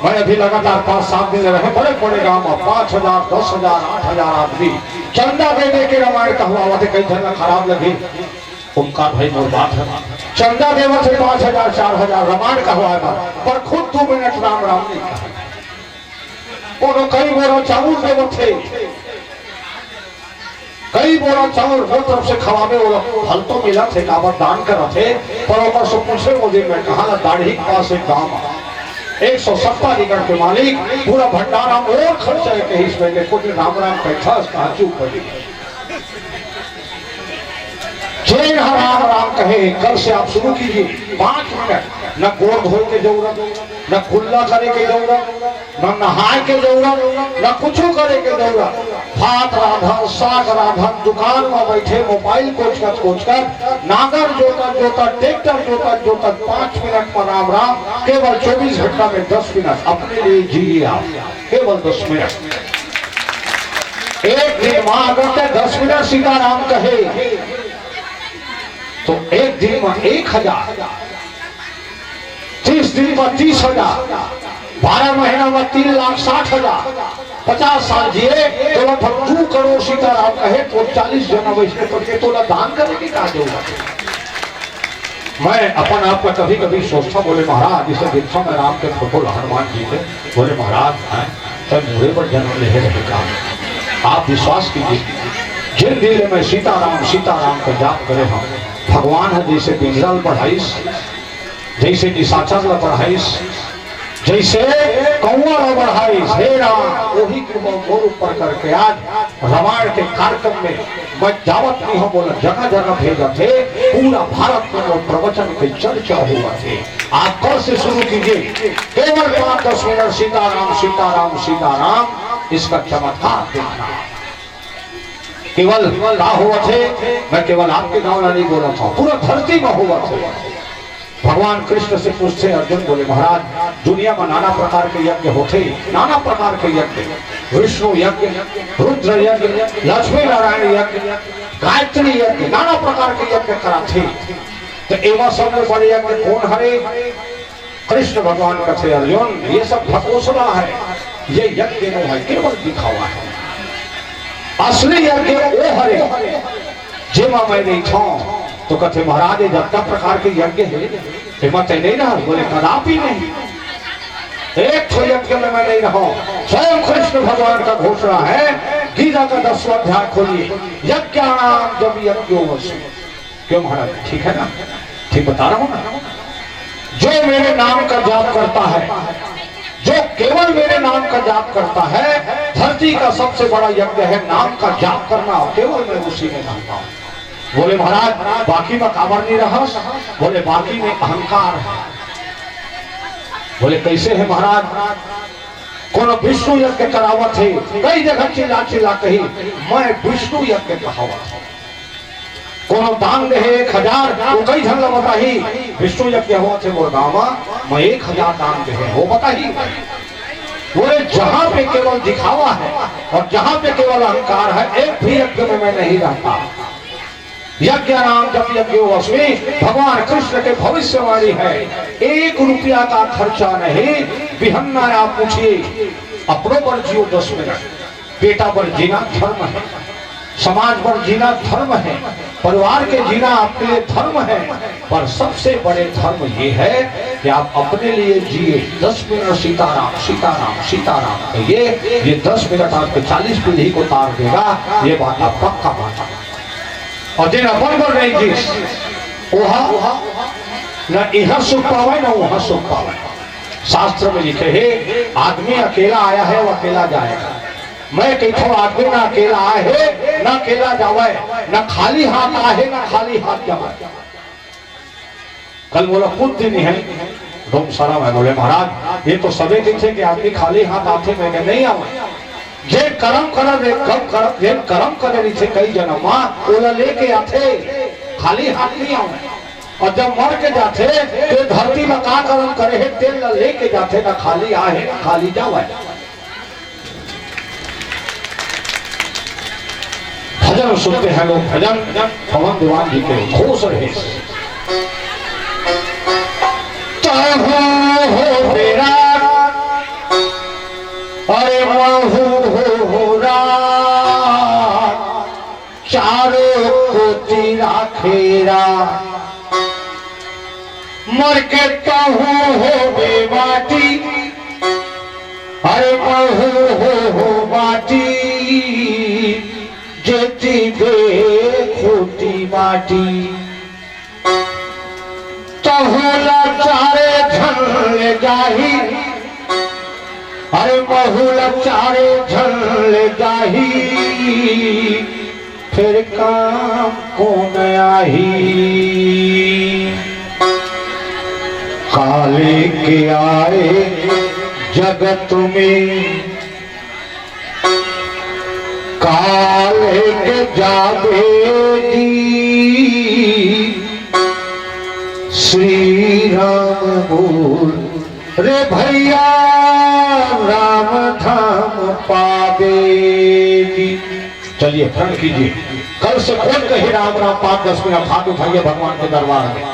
मैं अभी लगातार पाँच सात दिन रहे, बड़े बड़े गांव में पाँच हजार, दस हजार, आठ हजार आदमी चंदा दे दे के रामायण कहवावत हे। कई झन ला खराब लगे, ओमकार भाई मोर बात है, चंदा देवत हे पाँच हजार, चार हजार रामायण कहवाए बर, पर खुद दो मिनट राम राम नहीं कहा। कोनो कई बोरा चाउर देवत हे, कई बोरा चाउर मोर तरफ से खवावे, ओला फल तो मिलत हे, काबर दान करत हे, पर ओकर से पूछे मोदी मैं कहा ला दाढ़ी के पास एक गांव, एक सौ सत्तर एकड़ के मालिक, पूरा भंडारा मोर खर्चा है, कहिस पहले खुद राम राम बैठा, कहा चुप बैठ। जेन ह राम राम कहे, कल से आप शुरू कीजिए, पाँच मिनट, न गोड़ धोए के जरूरत, न कुल्ला करे के जरूरत, न नहाए के जरूरत, न कुछू करे के जरूरत। भात रांधन, साग रांधन, दुकान में बैठे मोबाइल कोचकत कोचकत, नांगर जोतत जोतत, ट्रैक्टर जोतत जोतत पाँच मिनट में राम राम, केवल चौबीस घंटा में दस मिनट अपने लिए जिए आप, केवल दस मिनट। एक दिन में अगर ते दस मिनट सीताराम कहे, तो एक दिन में एक हजार, तीस दिन में तीस हजार, बारह महीना में तीन लाख साठ हजार, पचास साल जिए, तो लगभग दो करोड़ सीताराम कहे, तो चालीस जन वैसे करके तोला दान करे के का जरूरत है? मैं अपन आप का कभी कभी सोचता, बोले महाराज, इसे देखता मैं राम के फोटो ला हनुमान जी के, बोले महाराज हैं, तब मुड़े पर जन्म ले रहे का? आप विश्वास कीजिए, जिन दिन ले मैं सीताराम सीताराम का जाप करे हूँ, भगवान है जैसे पिंजरा ल बढ़ाइस, जैसे निशाचर ला बढ़ाइस, जैसे कौआ ला बढ़ाइस, हे राम, वही कृपा मोर ऊपर करके आज रामायण के कार्यक्रम में मैं जावत नहीं हूँ, बोला जगह जगह भेजत हे, पूरा भारत में वो प्रवचन के चर्चा हुआ थे। आप कल से शुरू कीजिए, केवल पाँच दस मिनट सीताराम सीताराम सीताराम, इसका चमत्कार देखना। केवल का हुआ थे, मैं केवल आपके गांव ला नहीं बोला था, पूरा धरती में हुआ थे। भगवान कृष्ण से पूछते अर्जुन, बोले महाराज, दुनिया में नाना प्रकार के यज्ञ होते, नाना प्रकार के यज्ञ, विष्णु यज्ञ, रुद्र यज्ञ, लक्ष्मी नारायण यज्ञ, गायत्री यज्ञ, नाना प्रकार के यज्ञ कराते, तो एमा सबले बड़े यज्ञ कौन हरे? कृष्ण भगवान कथे अर्जुन, ये सब ढकोसला है, ये यज्ञ नहीं है, केवल दिखावा है। असली यज्ञ वो हरे, जेमा मैं नहीं था। तो कथे महाराज, ये जतना प्रकार के यज्ञ है, एमा तय नहीं रहा? बोले कदापि नहीं, एक ठो यज्ञ में मैं नहीं रहा। स्वयं कृष्ण भगवान का घोषणा है, गीता का दसवां अध्याय खोलिए, यज्ञाणाम जप यज्ञो वसु। क्यों महाराज, ठीक है ना? ठीक बता रहा हूं ना? जो मेरे नाम का जाप करता है, जो केवल मेरे नाम का जाप करता है, धरती का सबसे बड़ा यज्ञ है नाम का जाप करना, और केवल मैं उसी में रहता हूं। बोले महाराज, बाकी में काबर नहीं रहा? बोले बाकी में अहंकार है। बोले कैसे है महाराज? कोनो विष्णु यज्ञ करावत है, कई जगह चिल्ला चिल्ला कही, मैं विष्णु यज्ञ कहावत हूं। कोनो दान दे हे एक हजार, वो कई झन ला बताही, विष्णु यज्ञ होवत हे मोर गांव में, मैं एक हजार दान दे हे, वो बताही। बोले जहां पे केवल दिखावा है और जहां पे केवल अहंकार है, एक भी यज्ञ में मैं नहीं रहता। यज्ञाणाम जप यज्ञो वसु, भगवान कृष्ण के भविष्यवाणी है, एक रुपया का खर्चा नहीं। बिहन्ना आप पूछिए, अपनों पर जियो दस मिनट। बेटा पर जीना धर्म है, समाज पर जीना धर्म है, परिवार के जीना आपके लिए धर्म है, पर सबसे बड़े धर्म ये है कि आप अपने लिए जिए। दस मिनट सीताराम सीताराम सीताराम कहिए, ये दस मिनट आपके चालीस पीढ़ी को तार देगा, ये बात आप पक्का मानिए। और जेन अपन बर नहीं जीस, ओहा न इहां सुख पावे, न उहां सुख पावे। शास्त्र में लिखे हे, आदमी अकेला आया है, वो अकेला जाएगा। मैं कहता हूं, आदमी ना अकेला आए हे, ना अकेला जावे, ना खाली हाथ आए हे, ना खाली हाथ जावे। कल मोला खुद दिन है, डोमसरा में बोले, महाराज, ये तो सबे कहिथे कि आदमी खाली हाथ आथे, मैं कहे, नहीं आवे। जे करम करे रे, कम करम, जे करम करे रहिथे कई जनम मा, ओला लेके आथे, खाली हाथ नहीं आवे। और जब मर के जाथे, तो धरती में का करम करे हे, तेल ला लेके जाथे, ना खाली आए हे, ना खाली जावे। भजन सुनते हैं लोग, भजन पवन दीवान जी के, खुश रहे। तहु हो विराट, अरे महु हो राट, चारों कोति राखे राट। मर के तहु होबे माटी, अरे महु हो, हो माटी, जेती देखो ती माटी। तहु ला चारे झन ले जाही, अरे महु ला चारे झन ले जाही, फेर काम कोन आही? काले के आए जगत में, काले के जाबे जी। श्री राम बोल रे भैया, राम धाम पाबे जी। चलिए, प्रण कीजिए। कल से कौन कहे राम राम पाँच दस मिनट हाथ उठाइए भगवान के दरबार में।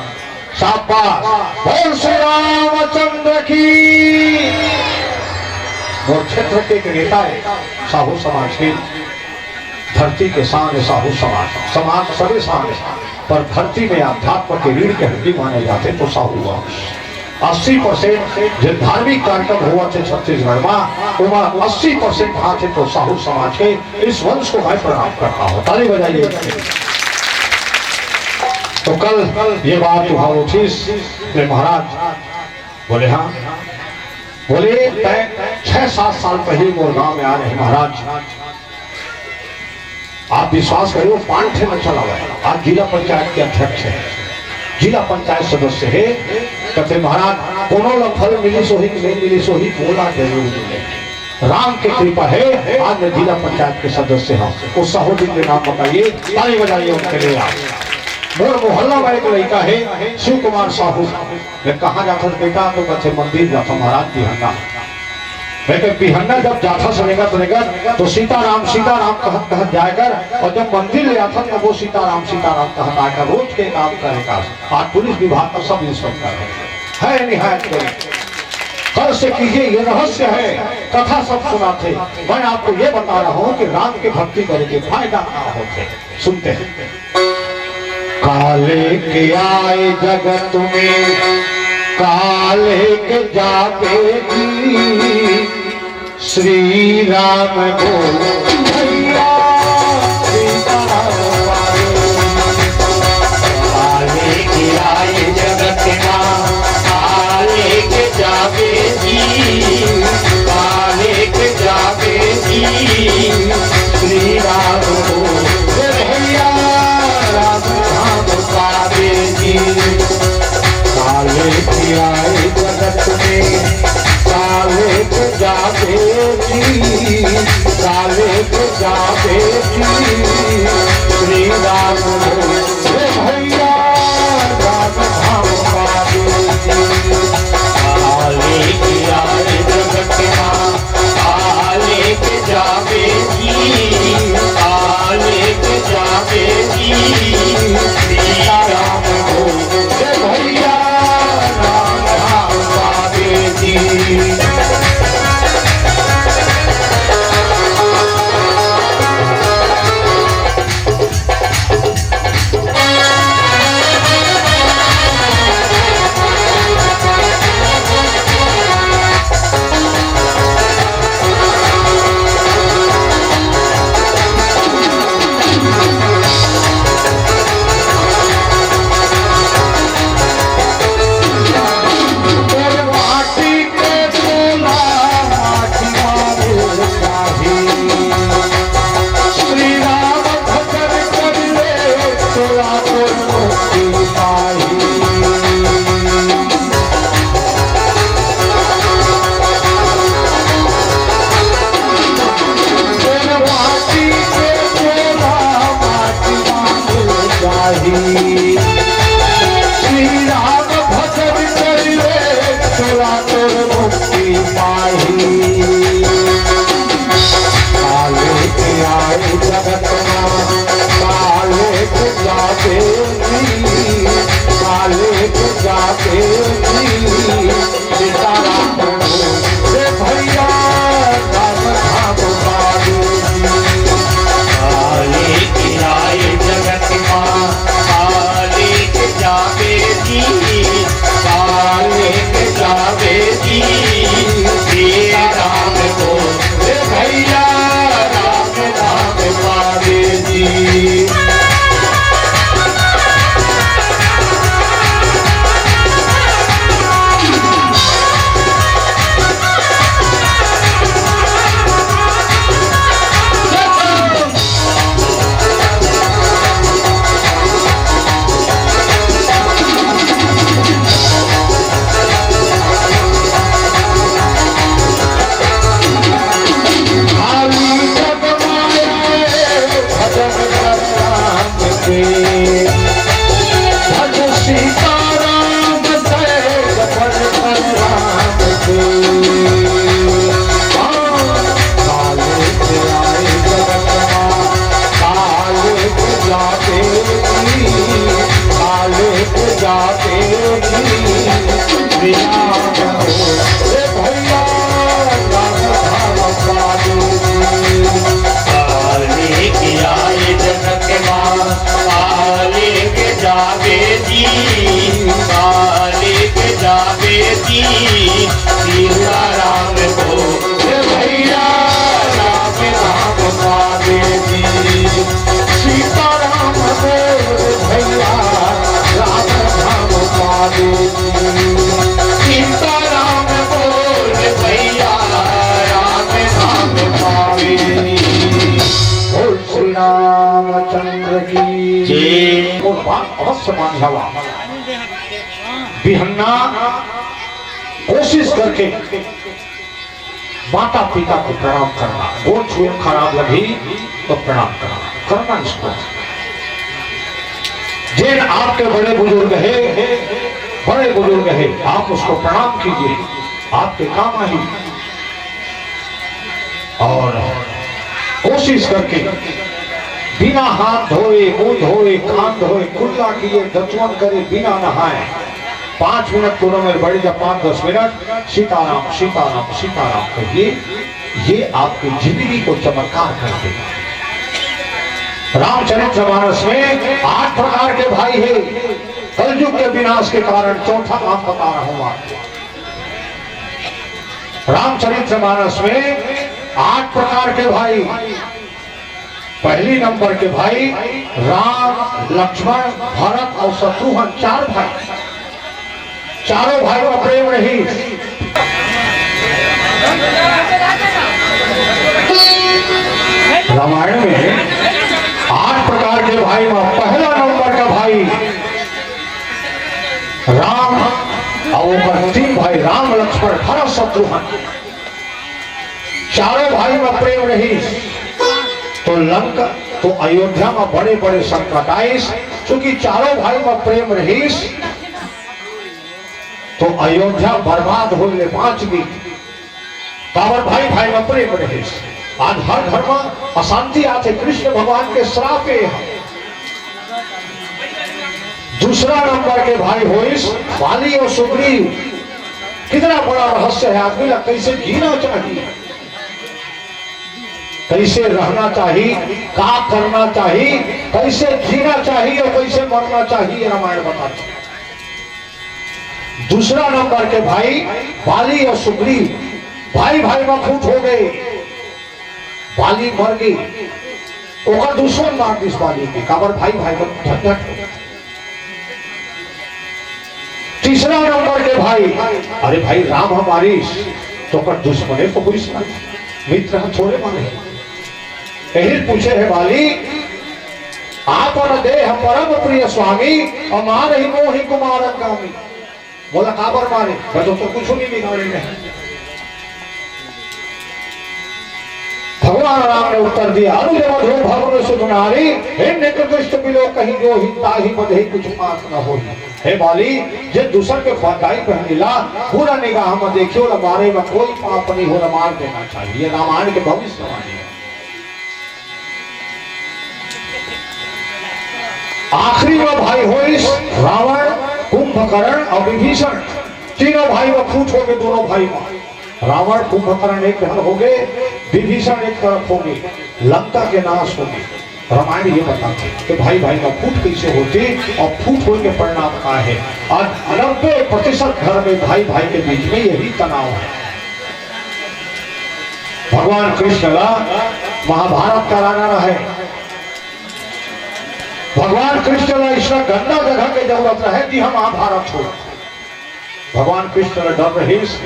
शाबाश। बोल श्री रामचंद्र की। मोर क्षेत्र के एक नेता है, साहू समाज के, धरती के शान हे साहू समाज, समाज सबे शान हे, पर धरती में अध्यात्म के रीढ़ के हड्डी माने जाथे तो साहू वंश। अस्सी परसेंट जे धार्मिक कार्यक्रम होवत हे छत्तीसगढ़ में, ओमा अस्सी परसेंट हाथ हे तो साहू समाज के। इस वंश को मैं प्रणाम करता हूँ, ताली बजाइए। तो कल ये बात उठा उठिस, बोले महाराज, बोले हाँ, बोले तय छह सात साल पहले मोर गांव में आ रहे महाराज, आप विश्वास करियो, पांच ठे नक्सल आवे, आज जिला पंचायत के अध्यक्ष हे, जिला पंचायत सदस्य हे। कहते महाराज, कोनो ला फल मिलिस होही कि नहीं मिलिस होही, बोला जरूर मिले। राम के कृपा हे, आज मैं जिला पंचायत के सदस्य हूँ। वो साहू जी के नाम बताइए, ताली बजाइए उनके लिए आप। मोर मोहल्ला में एक लड़का हे, शिव कुमार साहू। मैं कहाँ जाथस बेटा? तो कहते मंदिर जाथस महाराज, बिहन्ना। मैं कहे बिहन्ना जब जाथस रेंगत रेंगत तो सीताराम सीताराम कहत कहत जाए कर, और जब मंदिर ले आथस तो वो सीताराम सीताराम कहत आए कर। रोज के काम करे का। आज पुलिस विभाग का सब इंस्पेक्टर हे, है निहायत गरीब। कल से कीजिए, ये रहस्य हे, कथा सब सुनाथे। मैं आपको ये बता रहा हूँ कि राम के भक्ति करे के फायदा का होथे। सुनते हैं। काले के आए जगत में, काले के जाबे जी। श्री राम बोल भैया, सीताराम पावे। काले के आए जगत मा, काले के जाबे जी। काले के जाबे जी। श्री राम बोल भैया, राम धाम पावे जी। काले के आए जगत में, काले के जाबे जी। काले के जाबे जी। श्री राम बोल भैया, राम धाम पावे जी। काले के आए जगत मा, काले के जाबे जी, काले के जाबे जी, सीताराम बोल भैया, राम धाम पावे जी। आवे जी, काले के जावे जी, सीताराम को। हे भैया, राम नाम पावे जी, सीताराम बोल भैया, राम नाम पावे जी, सीताराम बोल भैया, राम नाम पावे जी। बोल श्री रामचंद्र की जय। और बात अवश्य मान हवा। बिहन्ना कोशिश करके माता पिता को प्रणाम करना, गोड़ छुए खराब लगी तो प्रणाम करना, करना इसको। जिन आपके बड़े बुजुर्ग है, बड़े बुजुर्ग है, आप उसको प्रणाम कीजिए, आपके काम आई। और कोशिश करके बिना हाथ धोए, मुंह धोए, कान धोए, कुल्ला किए, दतुअन करे, बिना नहाए पांच मिनट कोरों में बैठ जा, पांच दस मिनट सीताराम सीताराम सीताराम कहिए, ये आपकी जिंदगी को चमत्कार कर देगा। रामचरित मानस में आठ प्रकार के भाई है। कलयुग के विनाश के कारण चौथा नाम बता रहा हूं आपको। रामचरित मानस में आठ प्रकार के भाई। पहली नंबर के भाई राम, लक्ष्मण, भरत और शत्रुघ्न, चार भाई। चारों भाई में प्रेम रही। रामायण में आठ प्रकार के भाई में पहला नंबर का भाई राम और ओकर तीन भाई राम, लक्ष्मण, भरत, शत्रुघ्न, चारों भाई में प्रेम रही तो लंका, तो अयोध्या में बड़े बड़े संकट आइस। क्योंकि चारों भाई में प्रेम रहीस तो अयोध्या बर्बाद होले बांच गई। काबर भाई भाई में प्रेम रहीस। आज हर घर में अशांति आथे, कृष्ण भगवान के श्राप है। दूसरा नंबर के भाई होइस बाली और सुग्रीव। कितना बड़ा रहस्य है, आदमी ला कैसे जीना चाहिए, कैसे रहना चाहिए, का करना चाहिए, कैसे जीना चाहिए और कैसे मरना चाहिए, रामायण बताता है। दूसरा नंबर के भाई बाली और सुग्रीव, भाई भाई में फूट हो गए। बाली मर गई, ओकर दुश्मन मार दिस बाली के, काबर भाई भाई में झंझट हो। तीसरा नंबर के भाई, अरे भाई राम हमारी तो ओकर दुश्मने तो हुई, मित्र हम थोड़े माने। यही पूछे है बाली, आपन देह परम प्रिय स्वामी, अमार ही मोहि कुमार अंगामी। बोला काबर मारे, मैं तो, तो कुछ नहीं बिगाड़े नहीं। भगवान राम ने उत्तर दिया, अनुज मधुर भवन सुत नारी, हे निकृष्ट बिलो कहीं जो ही, ताहि बधे कुछ पास न होई। हे बाली, जे दूसर के बंदाई पहनिला, बुरा निगाह में देखियो ला, मारे में कोई पाप नहीं हो, मार देना चाहिए। रामायण के भविष्यवाणी है। आखिरी में भाई होइस रावण, कुंभकर्ण और विभीषण, तीनों भाई में फूट हो गए, दोनों भाई में। रावण, कुंभकर्ण एक घर हो गए, विभीषण एक तरफ हो गए, लंका के नाश हो गए। रामायण ये बताते कि भाई भाई में फूट कैसे होती और फूट होने के परिणाम का है। और नब्बे प्रतिशत घर में भाई भाई के बीच में यही तनाव है। भगवान कृष्ण ला महाभारत कराना रहे। भगवान कृष्ण ला इसना गंदा जगह के जरूरत रहे कि हम महाभारत हो। भगवान कृष्ण ला डर रहीस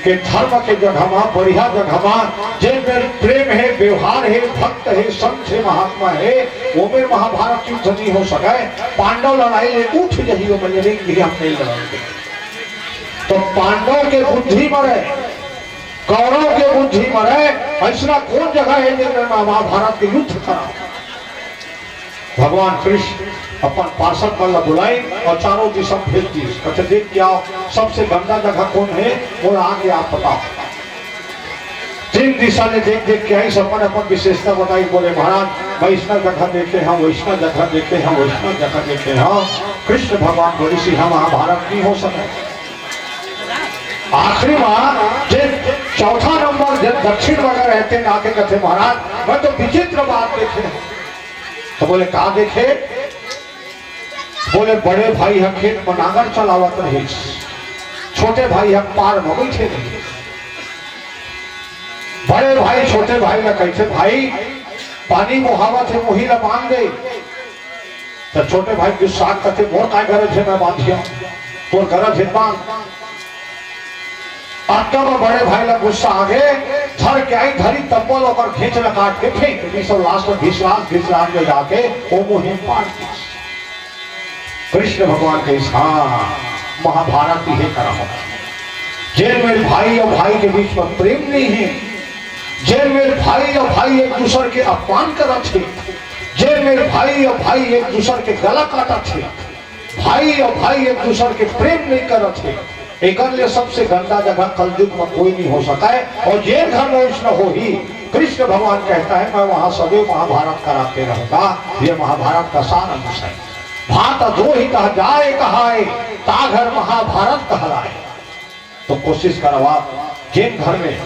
कि धर्म के जगह मा, बढ़िया जगह मा, जे मेर प्रेम है, व्यवहार है, भक्त है, संत है, महात्मा है, वो मेर महाभारत युद्ध नहीं हो सके। पांडव लड़ाई ले उठ जही, वो मेर नहीं कि हम नहीं लड़ेंगे। तो पांडव के बुद्धि मरे, कौरव के बुद्धि मरे, ऐसा कौन जगह है जिनमें महाभारत के युद्ध करा? भगवान कृष्ण अपन पार्षद मन ला बुलाइन और चारों दिशा भेज दिस। कहते, देख के आओ, सबसे गंदा जगह कौन है, वो आके आप बताओ। तीन दिशा ले देख देख के आइस, अपन अपन विशेषता बताई, बोले, महाराज, मैं इसना जगह देखे हूँ, वैसना जगह देखे हूँ, वैसना जगह देखे हूँ। कृष्ण भगवान बोलिस, इहाँ महाभारत नहीं हो सके। आखिरी मा जे चौथा नंबर जे दक्षिण वगैरह रहते ना के कहते, महाराज, मैं तो विचित्र बात देखे। तो बोले, का देखे? बोले, बड़े भाई ह खेत म नांगर चलावत रहिस, छोटे भाई ह पार म बइठे रहिस। बड़े भाई छोटे भाई ला कहिथे, "भाई, पानी बोहावत हे, मुही ला बांध दे।" त छोटे भाई गुस्सा कथे, "मोर काय गरज हे, मैं बांधिया, तोर गरज हे बांध।" अतका म बड़े भाई ला गुस्सा आगे, धर के आई धरी तब्बल ओकर घेंच ला काट के फेंक दिस अउ लास्ट म घिसलास घिसलास ले जाके ओ मुही म पार दिस। कृष्ण भगवान कहिस, "हाँ, महाभारत इहे करा हो। जेन मेर भाई अउ भाई के बीच म प्रेम नइ हे, जेन मेर भाई अउ भाई एक दूसर के अपमान करत हे, जेन मेर भाई अउ भाई एक दूसर के गला काटत हे, भाई अउ भाई एक दूसर के प्रेम नइ करत हे, एकर ले सबसे गंदा जगह कलयुग म कोई नइ हो सकय।" अउ जेन घर म अइसना होही, कृष्ण भगवान कहता है, "मैं वहां सदैव महाभारत कराते रहूंगा।" ये महाभारत का सार अंश है। भात जो ही कह जाए कहाए, ता घर महाभारत कहलाए। तो कोशिश करवा, जेन घर में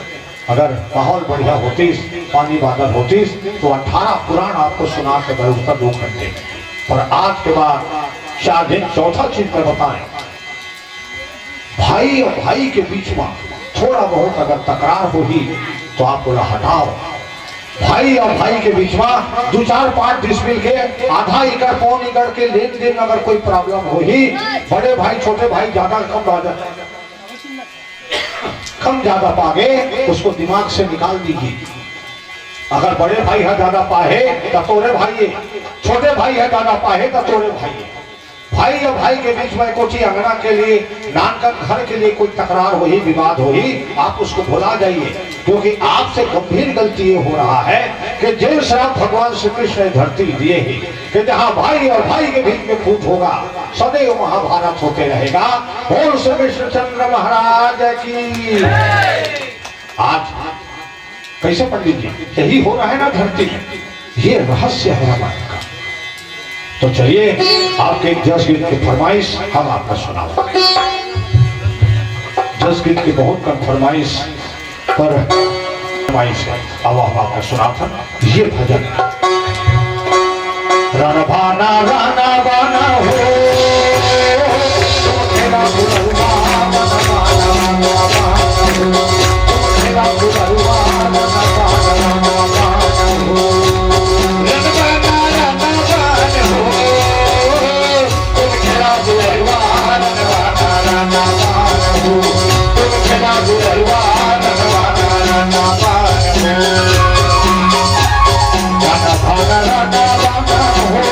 अगर माहौल बढ़िया होतिस, पानी बादल होतिस, तो अठारह पुराण आपको सुना के बैठता दो घंटे में। पर आज के बाद चार दिन चौथा चीज मैं बताएं, भाई अउ भाई के बीच म थोड़ा बहुत अगर तकरार होही, तो आप ओला हटाव। भाई अउ भाई के बीच म दू चार पाँच डिसमिल के आधा एकड़, पौन एकड़ के लेन देन म अगर कोई प्रॉब्लम होही, बड़े भाई छोटे भाई ज्यादा कम ज्यादा, कम ज्यादा पागे, उसको दिमाग से निकाल दीजिए। अगर बड़े भाई ह ज्यादा पाहे, त तोरे भाई हे, छोटे भाई ह ज्यादा पाहे, त तोरे भाई हे। भाई अउ भाई के बीच में कोठी अंगना के लिए, नानकन घर के लिए कोई तकरार होही, विवाद होही, आप उसको भुला जाइए, क्योंकि आपसे गंभीर गलती ये हो रहा है कि जेन श्राप भगवान श्री कृष्ण ने धरती दिए ही कि जहाँ भाई अउ भाई के बीच में फूट होगा, सदैव महाभारत होते रहेगा। बोल श्री कृष्णचंद्र महाराज की। आज कैसे पंडित जी, यही हो रहा है ना धरती में, ये रहस्य है हमारे का। तो चलिए, आपके एक जस गीत की फरमाइश हम आपको सुनाओ। जस गीत की बहुत कम फरमाइश पर फरमाइश है, अब हम आपको सुनाता ये भजन। राना भाना, राना बाना हो, तेरा बुलवा, राना बाना, राना बाना हो, तेरा बुलवा, राना बाना, राना बाना हो। राना बाना, राना बाना हो, तेरा बुलवा, राना बाना, राना बाना हो, तेरा बुलवा, राना बाना, राना बाना हो। राना भाना, राना बाना हो,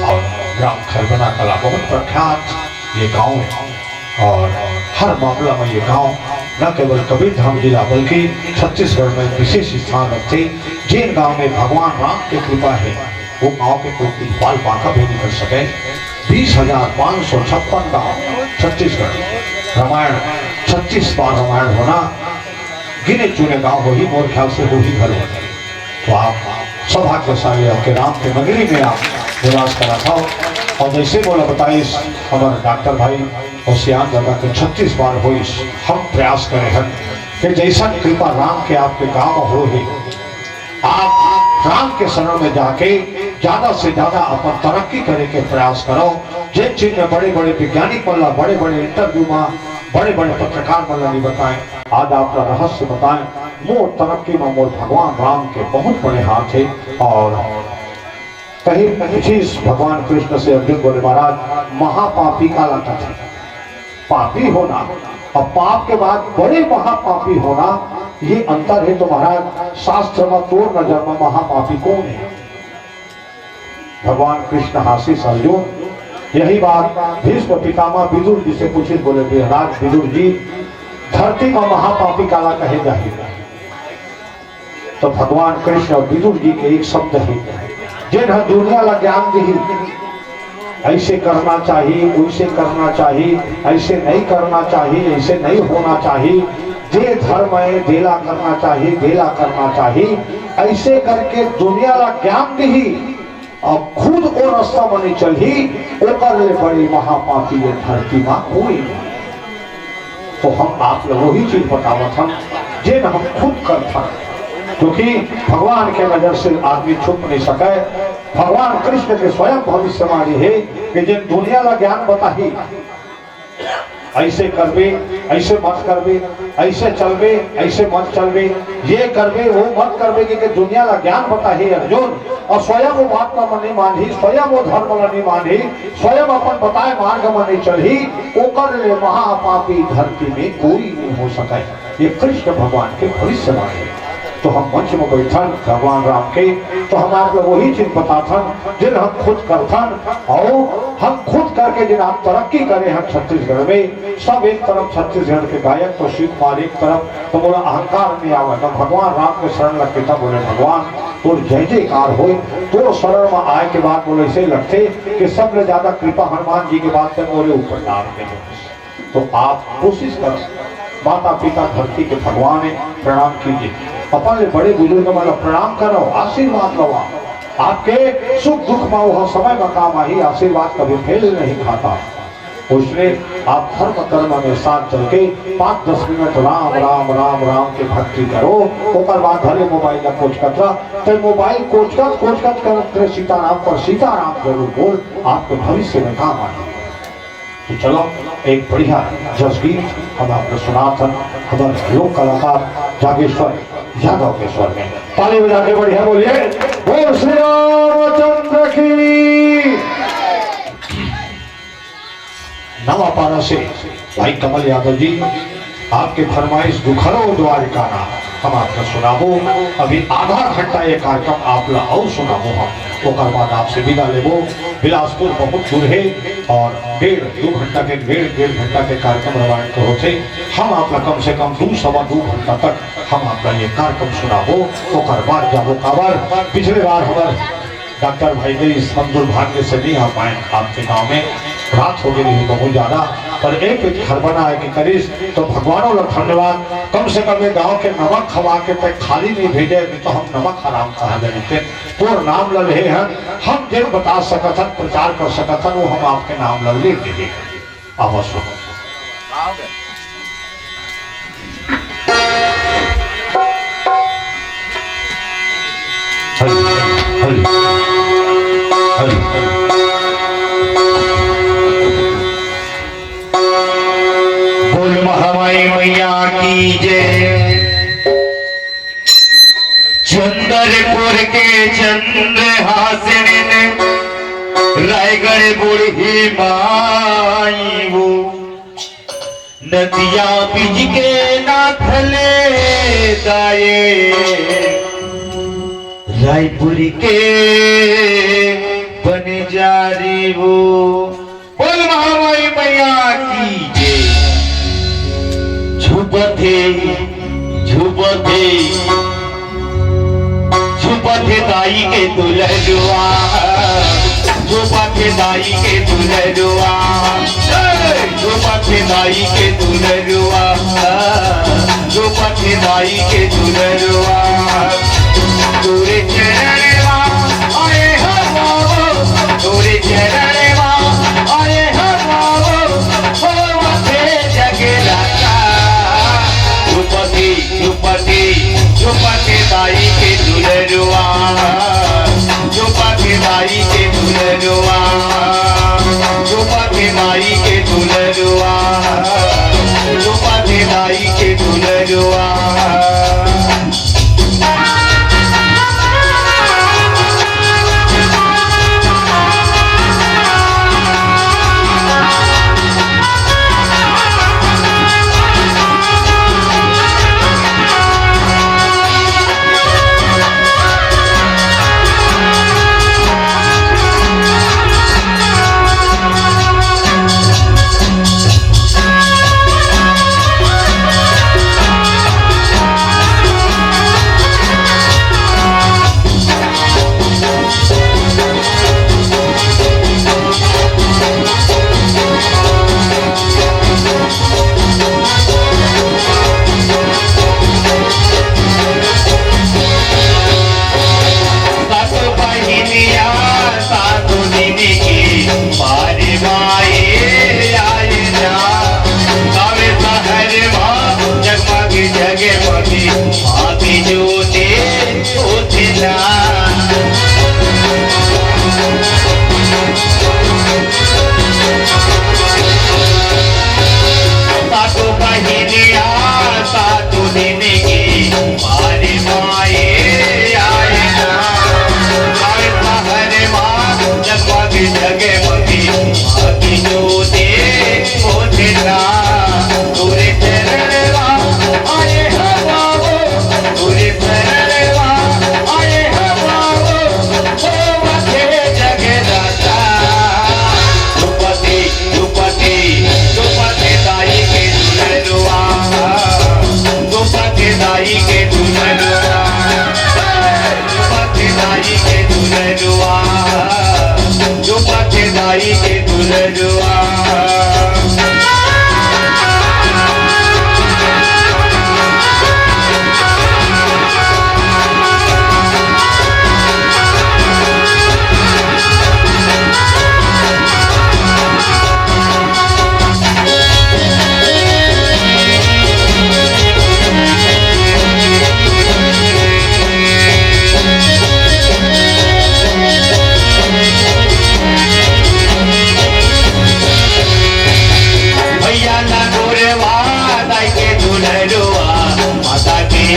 और ग्राम खरबना कला बहुत प्रख्यात ये गांव है और हर मामला में ये गांव न केवल कबीरधाम जिला बल्कि छत्तीसगढ़ में विशेष स्थान रखते। जेन गांव में भगवान राम के कृपा है, वो गांव के कोई इकबाल बांका भी नहीं कर सके। बीस हजार पाँच सौ छप्पन गांव छत्तीसगढ़, रामायण, छत्तीस बार रामायण होना, गिने चुने गांव होही, मोर ख्याल से होही घलो। तो आप सौभाग्यशाली हो के राम के नगरी में आप निवास करत हव। और जैसे मोला बताइस हमर डॉक्टर भाई और सियान दादा के छत्तीस बार होइस, हम प्रयास करे हन कि जैसन कृपा राम के आपके गांव हो हे, आप राम के शरण में जाके ज्यादा से ज्यादा अपन तरक्की करे के प्रयास करो। जेन चीज में बड़े बड़े वैज्ञानिक मन ला, बड़े बड़े इंटरव्यू में बड़े बड़े पत्रकार मन ला नहीं बताएं, आज आप ला रहस्य बताएं। मोर तरक्की में मोर भगवान राम के बहुत बड़े हाथ है। और कहीं चीज भगवान कृष्ण से अर्जुन बोले, महाराज, महापापी काला कथे? पापी होना और पाप के बाद बड़े महापापी होना, ये अंतर है। तो महाराज, शास्त्र में तोर नजर में महापापी कौन है? भगवान कृष्ण हासिस, अर्जुन, यही बात भीष्म पितामह विदुर जी से पूछिस, बोले, महाराज विदुर जी, धरती में महापापी काला कहे जाही? तो भगवान कृष्ण और विदुर जी के एक शब्द है, जेन ह दुनिया ला ज्ञान दिही, ऐसे करना चाहिए, वैसे करना चाहिए, ऐसे नहीं करना चाहिए, ऐसे नहीं होना चाहिए, जे धर्म है देला करना चाहिए, देला करना चाहिए, ऐसे करके दुनिया ला ज्ञान दिही। और खुद वो रास्ता बने चलही, ओकर ले बड़ी महापापी ये धरती मा कोई नहीं। तो हम आप लोग वही चीज बतावत हन, जेन हम खुद करथन, क्योंकि भगवान के नजर से आदमी छुप नहीं सके। भगवान कृष्ण के स्वयं भविष्यवाणी है कि जेन दुनिया ला ज्ञान बताही, ऐसे करबे, ऐसे मत करबे, ऐसे चलबे, ऐसे मत चलबे, ये करबे, वो मत करबे, कि, कि दुनिया ला ज्ञान बताही अर्जुन, और स्वयं वो बात ला नहीं मानही, स्वयं वो धर्म ला नहीं मानही, स्वयं अपन बताए मार्ग में नहीं चलही, ओकर ले महापापी धरती में कोई नहीं हो सके। ये कृष्ण भगवान के भविष्यवाणी है। तो हम मंच में बैठन भगवान राम के, तो हम आप लोग वही चीज बताथन, जिन हम खुद करथन, और हम खुद करके जिन हम तरक्की करे हैं छत्तीसगढ़ में। सब एक तरफ छत्तीसगढ़ के गायक तो शिव कुमार एक तरफ, तो मोला अहंकार नहीं आवे, तो भगवान राम के शरण लग के तब बोले, भगवान तोर जय जयकार होए, तोर शरण में आए के बाद मोला ऐसे लगते कि सबले ज्यादा कृपा हनुमान जी के बाद तक मोरे ऊपर डाल दे। तो आप कोशिश करो, माता पिता धरती के भगवान हे, प्रणाम कीजिए। अपन ले बड़े बुजुर्ग मन ला प्रणाम करो, आशीर्वाद लवा। आपके सुख दुख मा वो समय मा काम आही, आशीर्वाद कभी फेल नहीं खाता। उसने आप धर्म कर्म में साथ चल के पाँच दस मिनट राम राम राम राम के भक्ति करो, ओकर बाद भले मोबाइल ला कोचकत रह, ते मोबाइल कोचकत कोचकत करत रहे सीताराम पर सीताराम जरूर बोल, आपके भविष्य में काम आही। तो चलो, एक बढ़िया जसगीत हम आपको सुनाथन, हमारे लोक कलाकार जागेश्वर यादव के स्वर में। ताली बजा के बढ़िया बोलिए, बोल श्री रामचंद्र की। नवापारा से भाई कमल यादव जी, आपके फरमाइश दुखरो द्वारिका ना हम आपका सुनाबो। अभी आधा घंटा ये कार्यक्रम आप ला अउ सुनाबो हम, ओकर बाद आपसे विदा लेबो। बिलासपुर बहुत दूर है और डेढ़ दो घंटा के, डेढ़ डेढ़ घंटा के कार्यक्रम रवायत के होथे। हम आप ला कम से कम दो सवा दो घंटा तक हम आप ला ये कार्यक्रम सुनाबो, ओकर बाद जाबो। काबर पिछले बार हमार डॉक्टर भाई देश, हम दुर्भाग्य से नहीं आ पाए आपके गांव में। रात हो गई रही बहुत ज्यादा, पर एक एक घर बना है कि करीस, तो भगवानों ला धन्यवाद। कम से कम ये गांव के नमक खवा के तक खाली नहीं भेजे, नहीं तो हम नमक हराम कहा देते। तोर नाम ला ले हन, हम जेन बता सकत हन, प्रचार कर सकत हन, वो हम आपके नाम ला ले देहे। आवा सुनो। हरि, हरि, हरि। बोल महामाई मैया की जय। चंद्रपुर के चंद्रहासिन, रायगढ़ बूढ़ी माई वो, नदिया बीज के नाथले दाए, रायपुर के बनिजारी वो। बोल महामाई मैया की जय। झुपथे, झुपथे, झुपथे दाई के दुलरुआ, झुपथे दाई के दुलरुआ, ए, झुपथे दाई के दुलरुआ, झुपथे दाई के दुलरुआ। तोरे चरणवा आए हो बाबू, तोरे चरणवा आए हो बाबू, होवथे जगराता। झुपथे, झुपथे, झुपथे दाई के दुलरुआ, झुपथे दाई के दुलरुआ, झुपथे दाई के दुलरुआ, झुपथे दाई के दुलरुआ।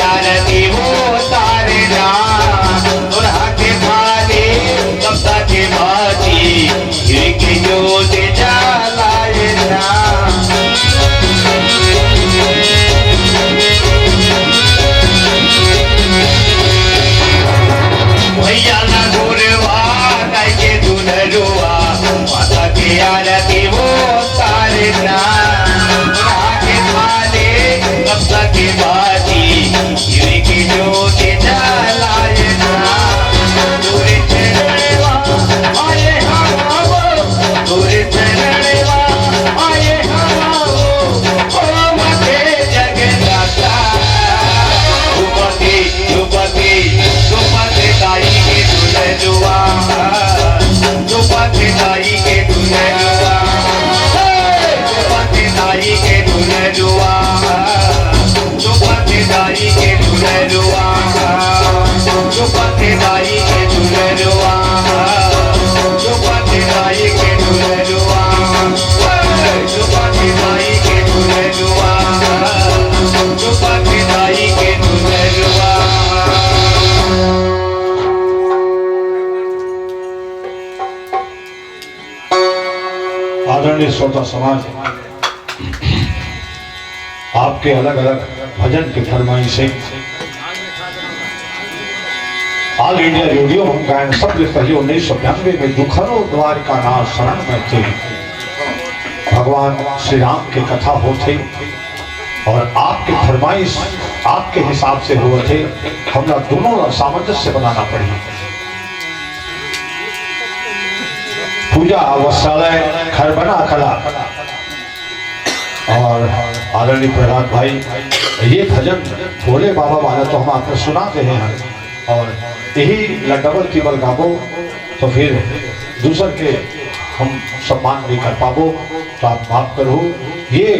आरती उतारना, तोर हाथे थाली, कपसा के बाती, घी के जोत जलाए ना। भैया ला गुरवा, गाय के दुलरुआ, माता के आरती उतारना। रात खाले कब तक बाजी, घी के जोत जलाए ना। तोरे चरणवा आए हवा वो, तोरे चरणवा आए हवा वो, ओ मते जगन्नाथा। भूपति, भूपति, भूपति दाई के दुलरुआ, भूपति दाई के दुलरुआ, हे, भूपति दाई के दुलरुआ, भूपति दाई के दुलरुआ, भूपति दाई के दुलरुआ, भूपति दाई के दुलरुआ। आदरणीय श्रोता समाज, आपके अलग-अलग भजन के फरमाइश है। All India Radio हम गायन सब ले पहले उन्नीस सौ बयानवे में दुखहरो द्वारिका नाथ शरण में थे। भगवान श्री राम के कथा होथे और आपके फरमाइश आपके हिसाब से होथे, हमला दोनों ला सामंजस्य बनाना पड़ी। पूजा वस्त्रालय खरबना कला और आदरणीय प्रहलाद भाई, ये भजन भोले बाबा वाला तो हम आपने सुना दे हैं और यही ला डबल टिबल गाबो तो फिर दूसर के हम सम्मान नहीं कर पाबो, तो आप माफ करो। ये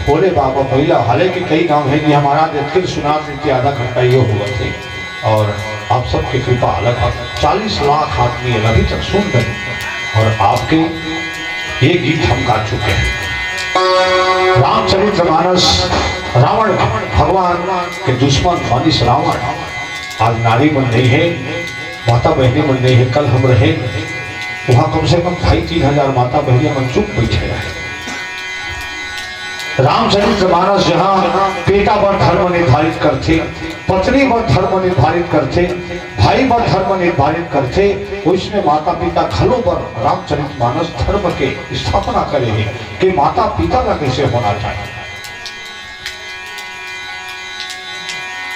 भोले बाबा पहिला, हालांकि कई गांव है कि हमारा देखते सुना देते आधा घंटा ये हुआ थे। और आप सबके कृपा अलग है। चालीस लाख आदमी अभी तक सुन रहे हैं और आपके ये गीत हम गा चुके हैं। रामचरित मानस, रावण भगवान के दुश्मन मानिस रावण, आज नारी मन नहीं है, माता बहनी मन नहीं है, कल हम रहे वहाँ कम से कम ढाई तीन हजार माता बहनी मन चुप बैठे रहे। रामचरित मानस जहाँ बेटा बर धर्म निर्धारित करथे, पत्नी बर धर्म निर्धारित करथे, भाई बर धर्म निर्धारित करथे, वैसने माता पिता घलो बर रामचरित मानस धर्म के स्थापना करे हे कि माता पिता ला कैसे होना चाहिए।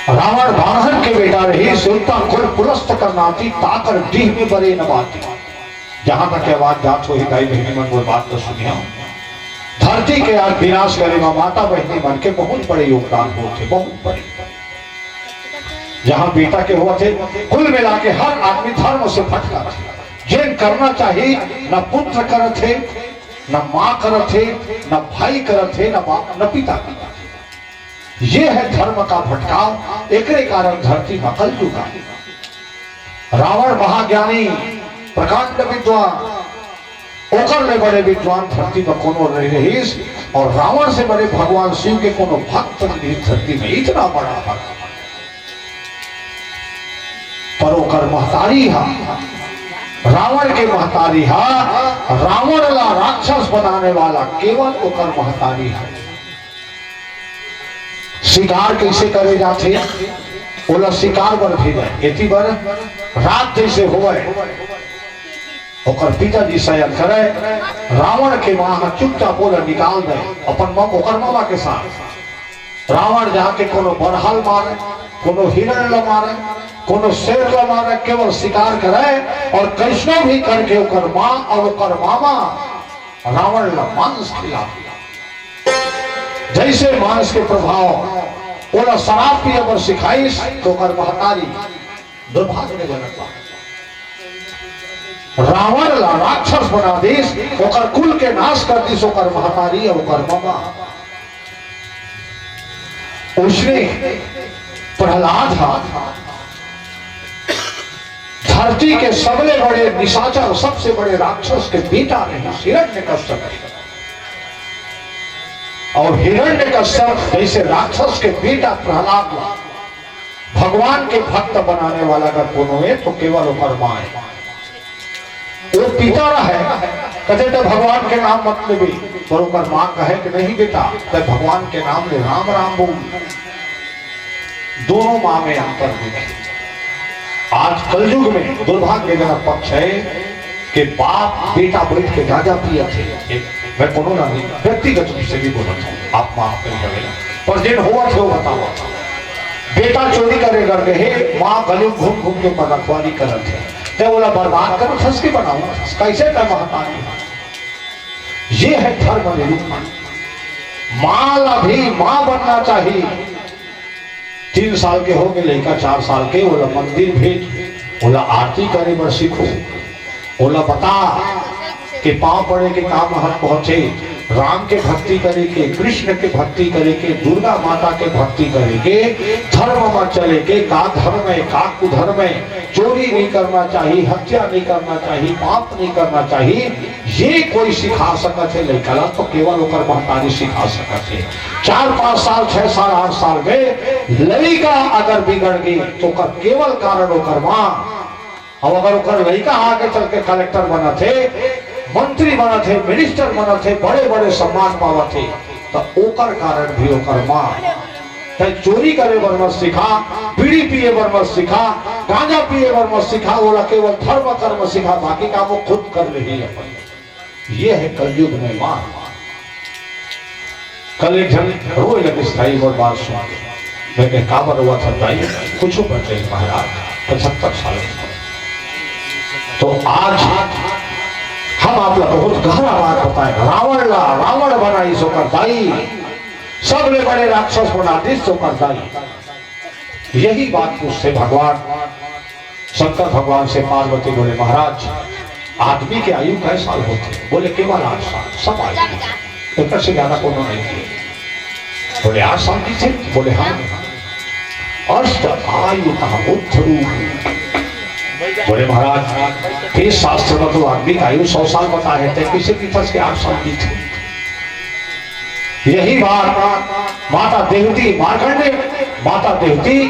रावण बानर के बेटा रहिस, उत्तम कुल पुलस्त कर नाती, ताकर डीह में बरे न बाती। जहां तक आवाज जात होही, दाई बहिनी मन मोर बात तो सुनिया। धरती के आज विनाश करे में माता बहिनी मन के बहुत बड़े योगदान होथे, बहुत बड़े। जहां बेटा के होवत हे, कुल मिला के हर आदमी धर्म से भटका थे। जेन करना चाहिए, न पुत्र करत हे, न माँ करत हे, न भाई करत हे, न बाप, न पिता करत हे। ये है धर्म का भटकाव, एकरे कारण धरती में कलयुग आ। रावण महाज्ञानी, प्रकांड विद्वान, ओकर ले बड़े विद्वान धरती पर कोनो नहीं रहिस, और रावण से बड़े भगवान शिव के कोनो भक्त नहीं धरती में, इतना बड़ा भक्त। पर ओकर महतारी हा, रावण के महतारी हा, रावण ला राक्षस बनाने वाला केवल ओकर महतारी हा। शिकार कैसे करे जाथे, ओला शिकार बर भेजे। एती बर रात जैसे होवय, ओकर पिताजी शयन करे, रावण के माँ ह चुपचाप ओला निकाल दे, अपन मम-, ओकर ममा के साथ। रावण जाके कोनो बरहा ल मारे, कोनो हिरण ल मारे, कोनो शेर ल मारे, केवल शिकार करे, और कैसनो भी करके ओकर माँ और ओकर मामा रावण ल मांस खिला दिया। जैसे मांस के प्रभाव, ओला शराब पिए बर सिखाइस, तो ओकर महतारी दुर्भाग्यजनक बात। रावण ला राक्षस बना दिस, ओकर कुल के नाश कर दिस, ओकर महतारी अउ ओकर ममा। उसने प्रहलाद हा धरती के सबले बड़े निशाचर, सबसे बड़े राक्षस के बेटा रहिस, हिरण्यकश्यप। अउ हिरण्यकश्यप जइसे राक्षस के बेटा प्रहलाद ला भगवान के भक्त बनाने वाला अगर कोनो हे तो केवल ओकर माँ हे। वो पिता रहे, कथे त भगवान के नाम मत लेबे, पर ओकर माँ कहे कि नहीं बेटा, तैं भगवान के नाम ले, राम राम बोल। दोनों माँ में अंतर देखे। आज कलयुग में दुर्भाग्यजनक पक्ष हे कि बाप बेटा बैठ के गांजा पियत हे। मैं कोनो ला नहीं, व्यक्तिगत रूप से भी बोलत हूँ, आप माफ करिएगा, पर जेन होवत हे वो बतावत हूँ। बेटा चोरी करे बर गे हे, माँ गली घूम घूम के ओकर रखवारी करत हे, तैं ओला बर्बाद करत हस कि बनावत हस? कइसे तैं महतारी हस? ये हे धर्म निरूपण। माँ ला भी माँ बनना चाहिए। तीन साल के होगे लइका, चार साल के, ओला मंदिर भेज, ओला आरती करे बर सीखो, ओला बता के पाँव पड़े के का महत्व होथे, राम के भक्ति करे के, कृष्ण के भक्ति करे के, दुर्गा माता के भक्ति करे के, धर्म म चले के, का धर्म हे, का कुधर्म हे, चोरी नहीं करना चाहिए, हत्या नहीं करना चाहिए, पाप नहीं करना चाहिए, ये कोई सिखा सकत हे लइका ला, तो केवल ओकर महतारी सिखा सकत हे। चार, पाँच साल, छह साल, आठ साल में लइका अगर बिगड़ गे, तो ओकर केवल कारण ओकर माँ। अब अगर ओकर लइका आगे चल के कलेक्टर बनत हे, मंत्री बनत हे, मिनिस्टर बनत हे, बड़े-बड़े सम्मान पावत हे, त ओकर कारण भी ओकर माँ। तैं चोरी करे बर मत सिखा, बीड़ी पिए बर मत सिखा, गांजा पिए बर मत सिखा, ओला केवल धर्म कर्म सिखा, बाकी काम वो खुद कर लेही अपन। ये हे कलयुग में मार। कल एक झन रोए लगिस दाई मोर बात सुन के। मैं कहे, "काबर रोवत हस दाई?" "कुछू बर नहीं महाराज, पचहत्तर साल।" तो आज हम आप ला बहुत गहरा बात बताए, रावण ला रावण बनाइस ओकर दाई, सबले बड़े राक्षस बना दिस ओकर दाई। यही बात पूछथे भगवान शंकर भगवान से पार्वती, बोले, "महाराज, आदमी के आयु कै साल होथे?" बोले, "केवल आठ साल, सब आयु।" एकर से ज्यादा कोनो नहीं हे। बोले, "आठ साल जीथे?" बोले, "हाँ।" "अष्ट आयु कहा बुद्ध रूप।" बोले, "महाराज, के शास्त्र में तो आदमी का आयु सौ साल बताए हे, तैं कइसे कथस के आठ साल जीथे?" यही बात माता देवती, मार्कंडे माता देवती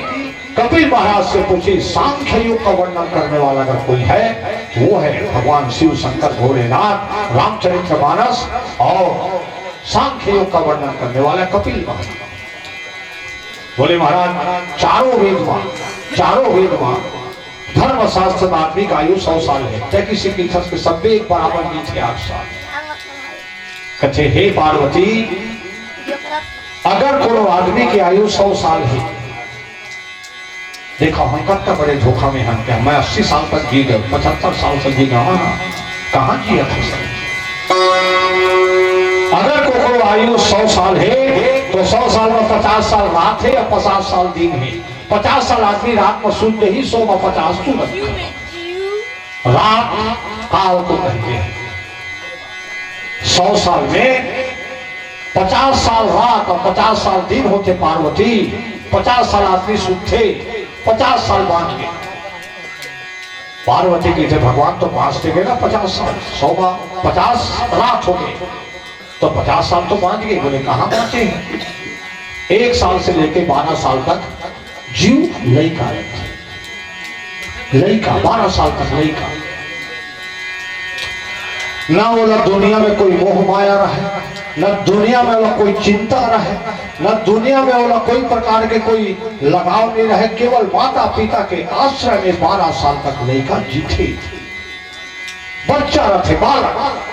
कपिल महाराज से पूछी, "सांख्य योग का वर्णन करने वाला अगर कोई है, वो है भगवान शिव शंकर भोलेनाथ, रामचरित्र मानस और सांख्य योग का वर्णन करने वाला कपिल महाराज।" बोले, "महाराज, चारों वेद में, चारों वेद में धर्मशास्त्र में आदमी का आयु सौ साल हे, तैं कइसे कथस के सब्बे एक बराबर जीथे आठ साल?" कथे, "हे पार्वती, अगर कोनो आदमी के आयु सौ साल हे, देखा, हम कतना बड़े धोखा में हन, क्या मैं अस्सी साल तक जी गए, पचहत्तर साल तक जी गए, हाँ, कहाँ जिया था सर?" अगर कोनो आयु सौ साल हे, तो सौ साल में पचास साल रात हे या पचास साल दिन हे? पचास साल आदमी रात में सुत जाही, सौ में पचास तुरंत। रात काल को कहते हैं। सौ साल में पचास साल रात और पचास साल दिन होथे पार्वती, पचास साल आदमी सुतथे, पचास साल बांच गे। पार्वती कथे, "भगवान तो बांच गे ना पचास साल, सौ बा-, पचास रात होगे, तो पचास साल तो बांच गे।" बोले, "कहाँ बांचे हैं?" एक साल से लेके बारह साल तक जीव लइका रहिथे। लइका, बारह साल तक लइका। ना ओला दुनिया में कोई मोह माया रहे, ना दुनिया में ओला कोई चिंता रहे, ना दुनिया में ओला कोई प्रकार के कोई लगाव नहीं रहे। केवल माता पिता के आश्रय में बारह साल तक लइका जीथे। बच्चा रथे, बालक,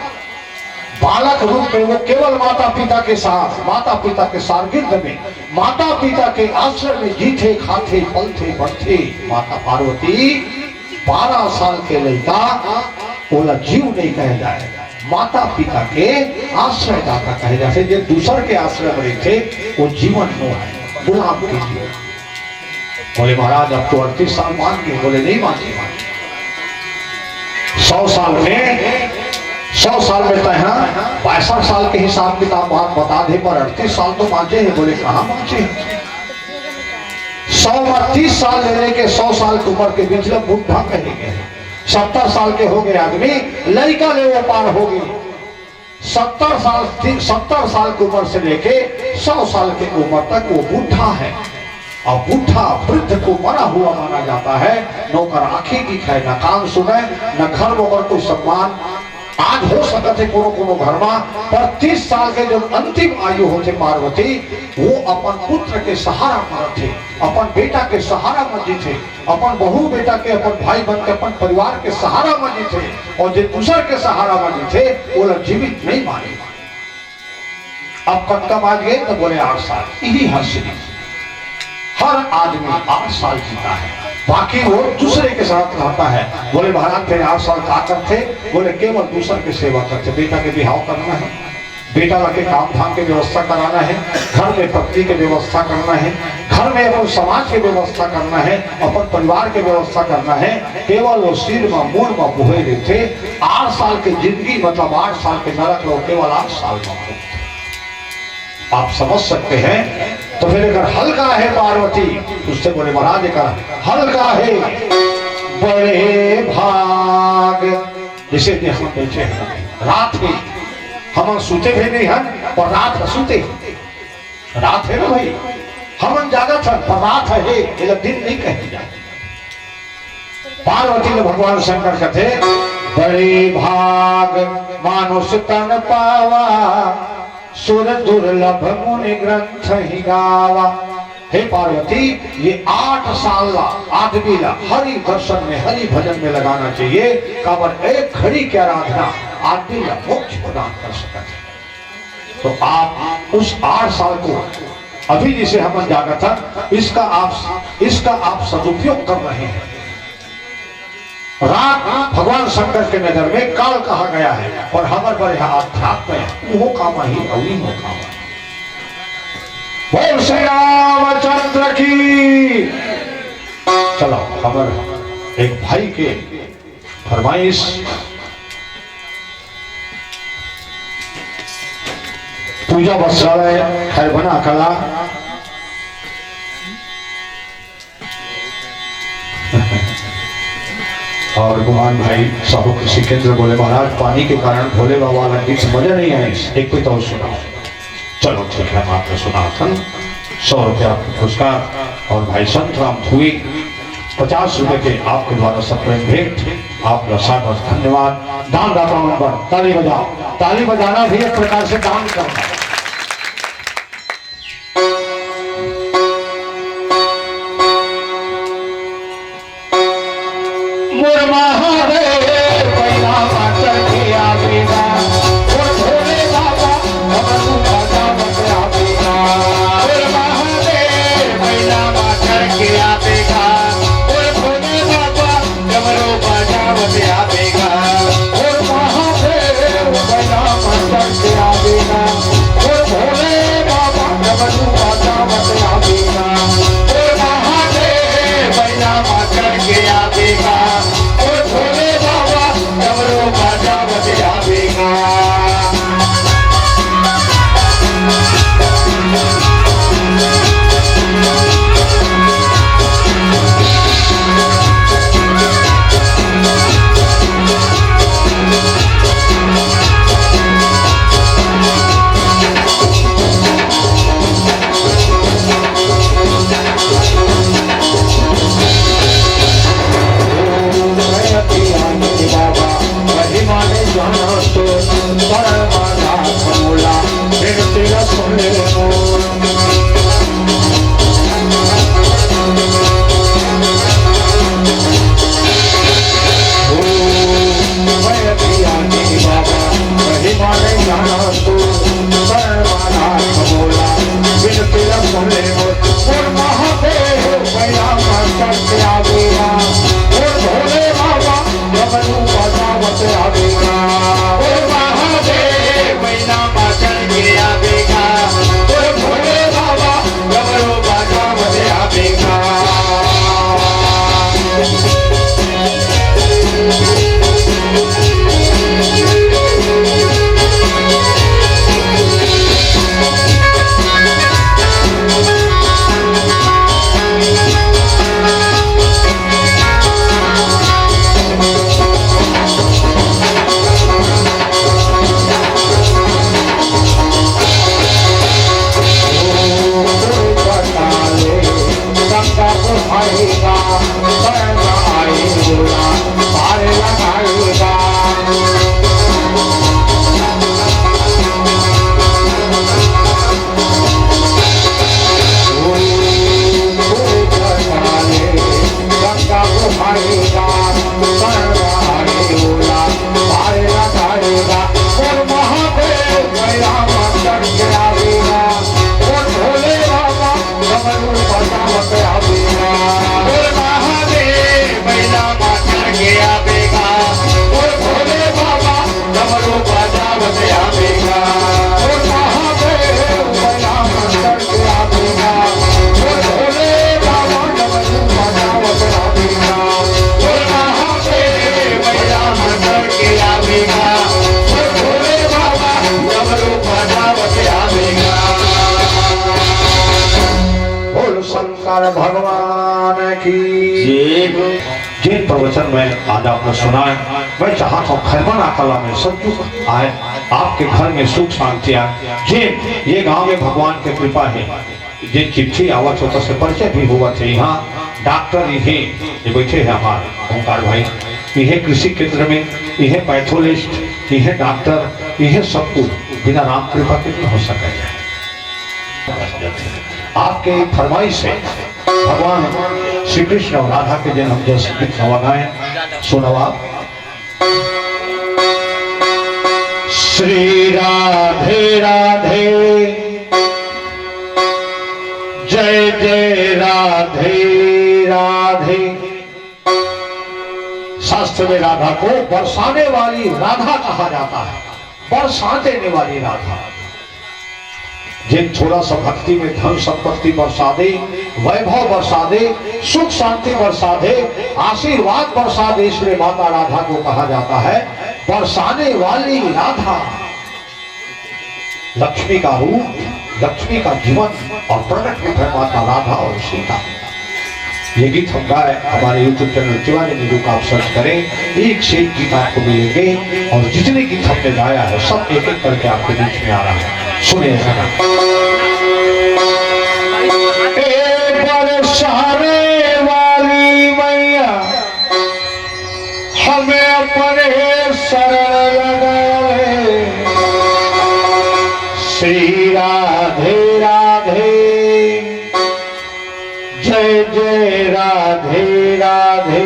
बालक रूप में वो केवल माता पिता के साथ, माता पिता के सारगिर्द में, माता पिता के आश्रय में जीथे, खाथे, पलथे, बढ़थे। माता पार्वती, बारह साल के लइका, ओला जीव नहीं कहे जाए, माता पिता के आश्रयदाता कहे जाथे। जे दूसर के आश्रय में रहिथे, वो जीवन मोह है, गुलाम के जीवन। बोले, "महाराज, अब तो अड़तीस साल मान गए।" बोले, "नहीं मान गए।" सौ साल में, सौ साल में तैं हा बासठ साल के हिसाब किताब बात बता दे, पर अड़तीस साल तो बांचे हे। बोले, "कहाँ बांचे हे?" सौ में तीस साल ले लेके सौ साल के उम्र के बीच में बुढ़ा कहे गए। सत्तर साल के होगे आदमी, लइका ले वो पार होगे। सत्तर साल, सत्तर साल की उम्र से लेके सौ साल की उम्र तक वो बूढ़ा है। और बूढ़ा, वृद्ध को मरा हुआ माना जाता है। न ओकर आँखी दिखे, न कान सुने, न घर में ओकर कोई सम्मान। आज हो सकत हे कोनो कोनो घर में, पर तीस साल के जब अंतिम आयु होथे पार्वती, वो अपन पुत्र के सहारा मानथे, अपन बेटा के सहारा म जीथे, अपन बहू बेटा के, अपन भाई बहन के, अपन परिवार के सहारा म जीथे, और जे दूसर के सहारा म जीथे, ओला जीवित नहीं माने। अब कतका बाज गए? तो बोले, "आठ साल।" यही हंसनी। हर आदमी आठ साल जीता है, बाकी वो दूसरे के साथ रहता है। बोले, "महाराज, फिर आठ साल का करथे?" बोले, "केवल दूसर के सेवा करथे, बेटा के बिहाव करना है, बेटा ला के काम धाम के व्यवस्था कराना है, घर में पत्नी के व्यवस्था करना है, घर में अपन समाज के व्यवस्था करना है, अपन परिवार के व्यवस्था करना है।" केवल वो सिर म, मूड़ म बोहे रहिथे। आठ साल के जिंदगी, मतलब आठ साल के नरक लो, केवल आठ साल म। आप समझ सकते हैं? तो फिर एकर हल का हे पार्वती? उससे बोले, "महाराज, एकर हल का हे?" बड़े भाग, जैसे कि हम बैठे हैं, रात हे, हम सुते भी नहीं हैं, पर रात ह सुते, रात हे ना भाई, हमन जागत हन, पर रात हे, एला दिन नहीं कहे जाए। पार्वती ल भगवान शंकर कथे, "बड़े भाग मानुष तन पावा, सुर दुर्लभ मुनि ग्रंथ ही गावा।" हे पार्वती, ये आठ साल ला आदमी ला हरि दर्शन में, हरि भजन में लगाना चाहिए। काबर एक घड़ी की आराधना आदमी ला मोक्ष प्रदान कर सकत है। तो आप उस आठ साल को अभी जिसे हम जागत हन, इसका आप, इसका आप सदुपयोग कर रहे हैं। रात भगवान शंकर के नजर में काल कहा गया है और हमर बर यहाँ अध्यात्म है। उहो काम ही, अउ इहो काम ही। बोल श्री रामचंद्र की। चलो, हमर एक भाई के फरमाइश, पूजा वस्त्रालय, खैरबना कला। और गुमान भाई साहू कृषि केंद्र बोले, "महाराज, पानी के कारण भोले बाबा वाला गीत मजा नहीं आइस, एक कोई तो सुनाओ।" चलो ठीक है, हम आपको सुनाथन। सौ रुपया पुरस्कार और भाई संतराम धुई पचास रुपए के आपके द्वारा सप्रेम भेंट। आपका सादर धन्यवाद। दानदाता मन पर ताली बजाओ। ताली बजाना भी एक प्रकार से दान करना है। मोर महादेव, बैला मातर के आवेगा। मोर भोले बाबा, डमरू बजावत आवेगा। मोर महादेव, बैला मातर के आवेगा। मोर भोले बाबा, डमरू बजावत आवेगा। मोर महादेव, बैला मातर के आवेगा। शंकर भगवान की। जिन प्रवचन में आज आपने सुना है, मैं चाहता हूँ खैरवा नाका ला में सब चुक आए, आपके घर में सुख शांति आए। जिन ये गांव में भगवान के कृपा है, जिन चिट्ठी आवत होता से परिचय भी हुआ थे। यहाँ डॉक्टर इहे, ये बैठे हैं हमारे ओंकार भाई, इहे कृषि केंद्र में, इहे पैथोलॉजिस्ट, इहे डॉक्टर, इहे सब कुछ बिना राम कृपा के नहीं हो सका है। आपके फरमाइश है, भगवान श्री कृष्ण और राधा के जन्म जैसे गीत नवा गाए, सुनवा। श्री राधे राधे, जय जय राधे राधे। शास्त्र में राधा को बरसाने वाली राधा कहा जाता है, बरसा देने वाली राधा। जिन थोड़ा सा भक्ति में धन संपत्ति बरसा दे, वैभव बरसा दे, सुख शांति बरसा दे, आशीर्वाद बरसा दे, इसलिए माता राधा को कहा जाता है बरसाने वाली राधा। लक्ष्मी का रूप, लक्ष्मी का जीवन और प्रकट रूप है माता राधा और सीता। ये गीत हम गाए हमारे YouTube चैनल तिवारी नीरू का आप सर्च करें, एक से एक गीत आपको मिलेंगे और जितने गीत हमने गाया है सब एक एक करके आपके बीच में आ रहा है। सुनिए जरा। ए बरसाने वाली मैया, हमें अपने शरण लगा ले। श्री राधे राधे, जय जय राधे राधे।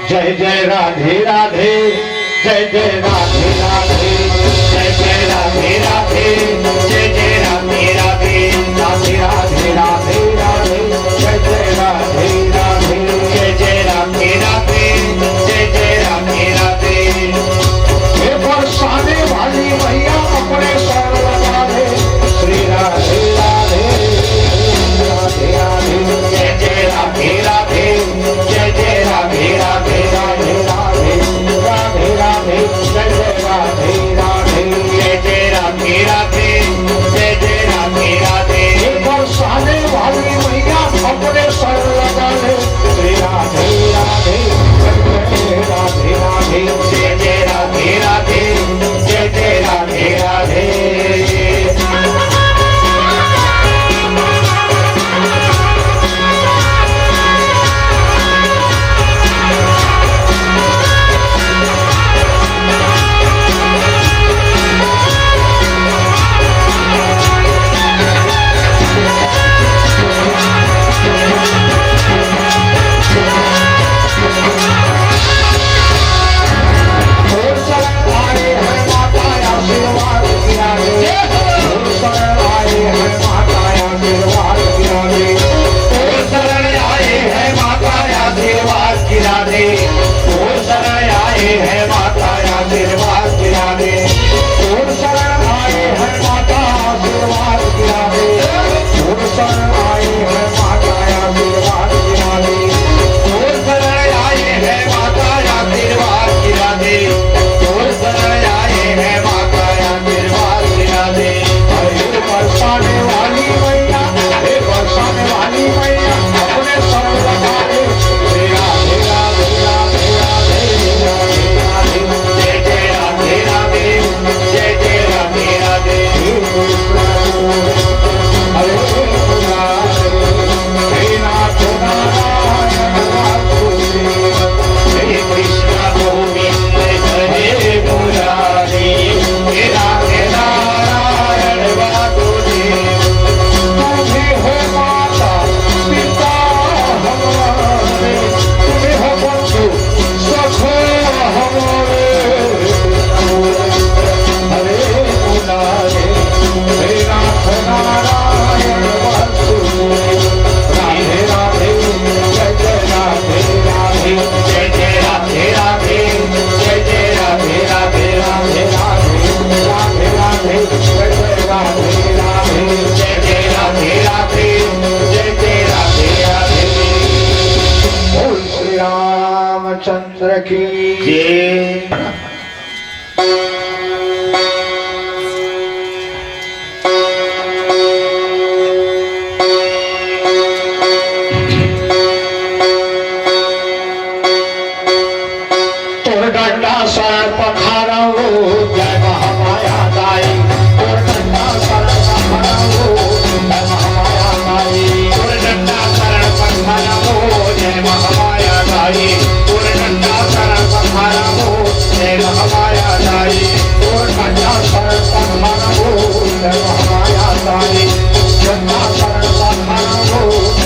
जय जय राधे राधे, जय जय राधे राधे, जय जय राधे राधे, जय जय राधे राधे, राधे राधे राधे राधे, जय जय राधे राधे, जय जय राधे राधे, जय जय राधे राधे। हे बरसाने वाली मैया अपने शरण लगा ले। श्री राधे राधे, राधे राधे, जय जय राधे राधे, जय जय राधे राधे, राधे राधे, राधे राधे, जय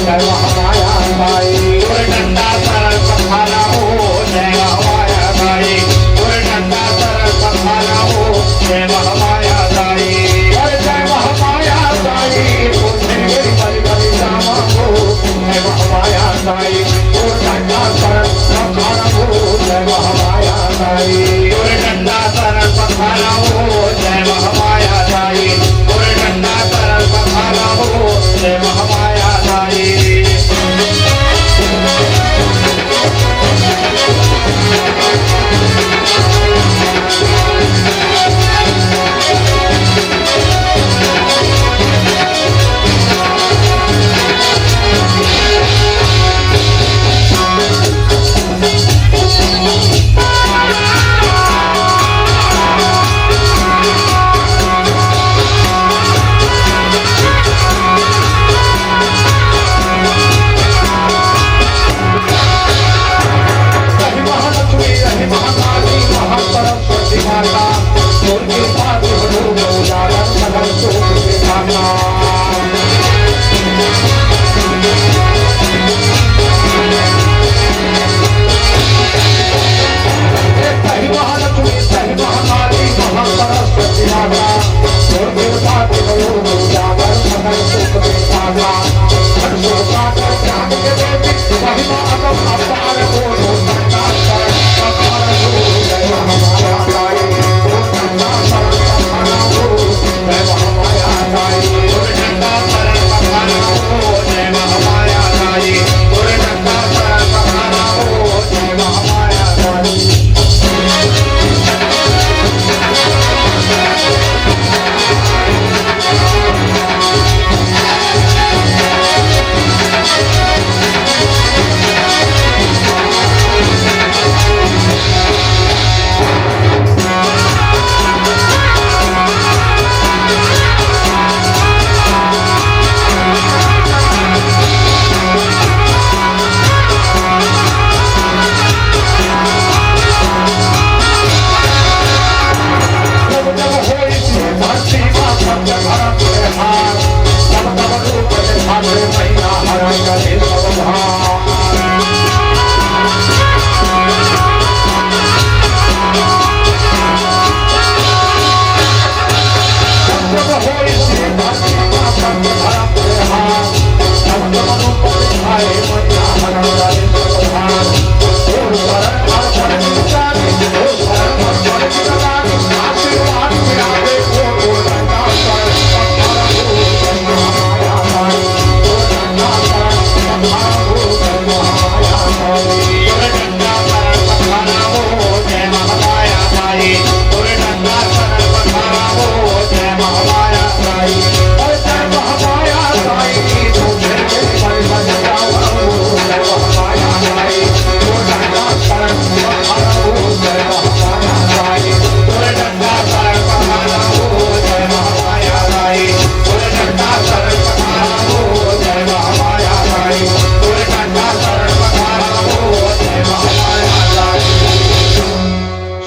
जय महामाया दाई। तोर डंडा सरल पखाना हो, जय महामाया दाई। तोर डंडा सरल पखाना हो, जय महामाया दाई। अरे जय महामाया दाई, तोर झिलमिल बलि बलि जामा हो, जय महामाया दाई। तोर डंडा सरल पखाना हो, जय महामाया दाई। तोर डंडा सरल पखाना हो, जय महामाया दाई। तोर डंडा सरल पखाना हो, जय महामाया दाई।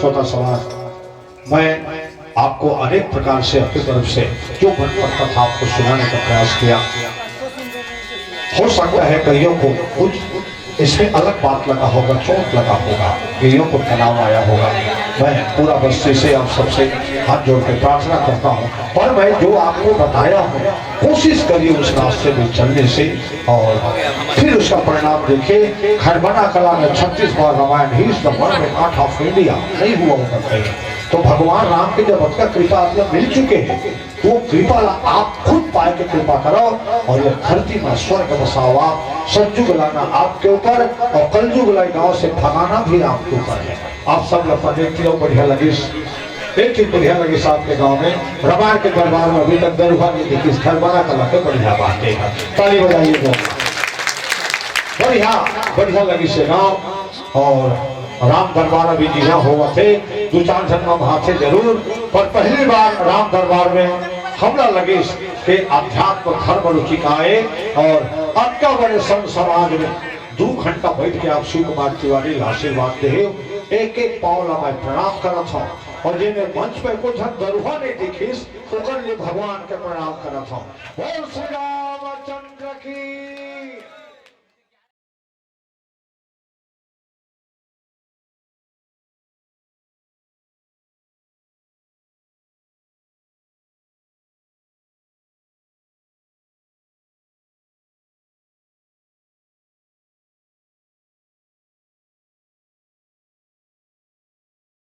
श्रोता समाज, मैं आपको अनेक प्रकार से अपनी तरफ से जो मन पड़ता था आपको सुनाने का प्रयास किया। हो सकता है कईयों को कुछ इसमें अलग बात लगा होगा, चोट लगा होगा, कईयों को तनाव आया होगा। मैं पूरा बस्ती से आप सबसे हाथ जोड़ के प्रार्थना करता हूँ और मैं जो आपको बताया हूँ, कोशिश करिए उस रास्ते में चलने से। और फिर उसका परिणाम देखिए, खरबना कला में छत्तीस बार Ramayan, he is the world part of India, नहीं हुआ होगा कहीं। तो भगवान राम की जब अतका कृपा आप में मिल चुके हैं, वो कृपा ला आप खुद पाए के कृपा करो और ये धरती में स्वर्ग बसाओ। आप सतयुग लाना आपके ऊपर और कलयुग लाई गांव से भगाना भी आपके ऊपर है। आप सब लोग देखते हो, बढ़िया लगिस, एक चीज बढ़िया लगिस आपके गांव में, रामायण के दरबार में अभी तक दरुहा नहीं देखिस, खरबना कला के बढ़िया बात है, ताली बजाइए। बढ़िया, बढ़िया लगिस ये गांव। और राम दरबार अभी जिहां होवत हे, दू चार झन मन आथे जरूर, पर पहली बार राम दरबार में हमला लगिस के अध्यात्म धर्म रुचिकाए और अतका बड़े संत समाज में दू घंटा बैठ के आप शिव कुमार तिवारी ला आशीर्वाद देहे। एक एक पांव ला मैं प्रणाम करत हूँ और जेने मंच पे कुछ झन दरुहा नहीं दिखिस, ओकर लिए भगवान के प्रणाम करत हूँ। बोल श्री राम।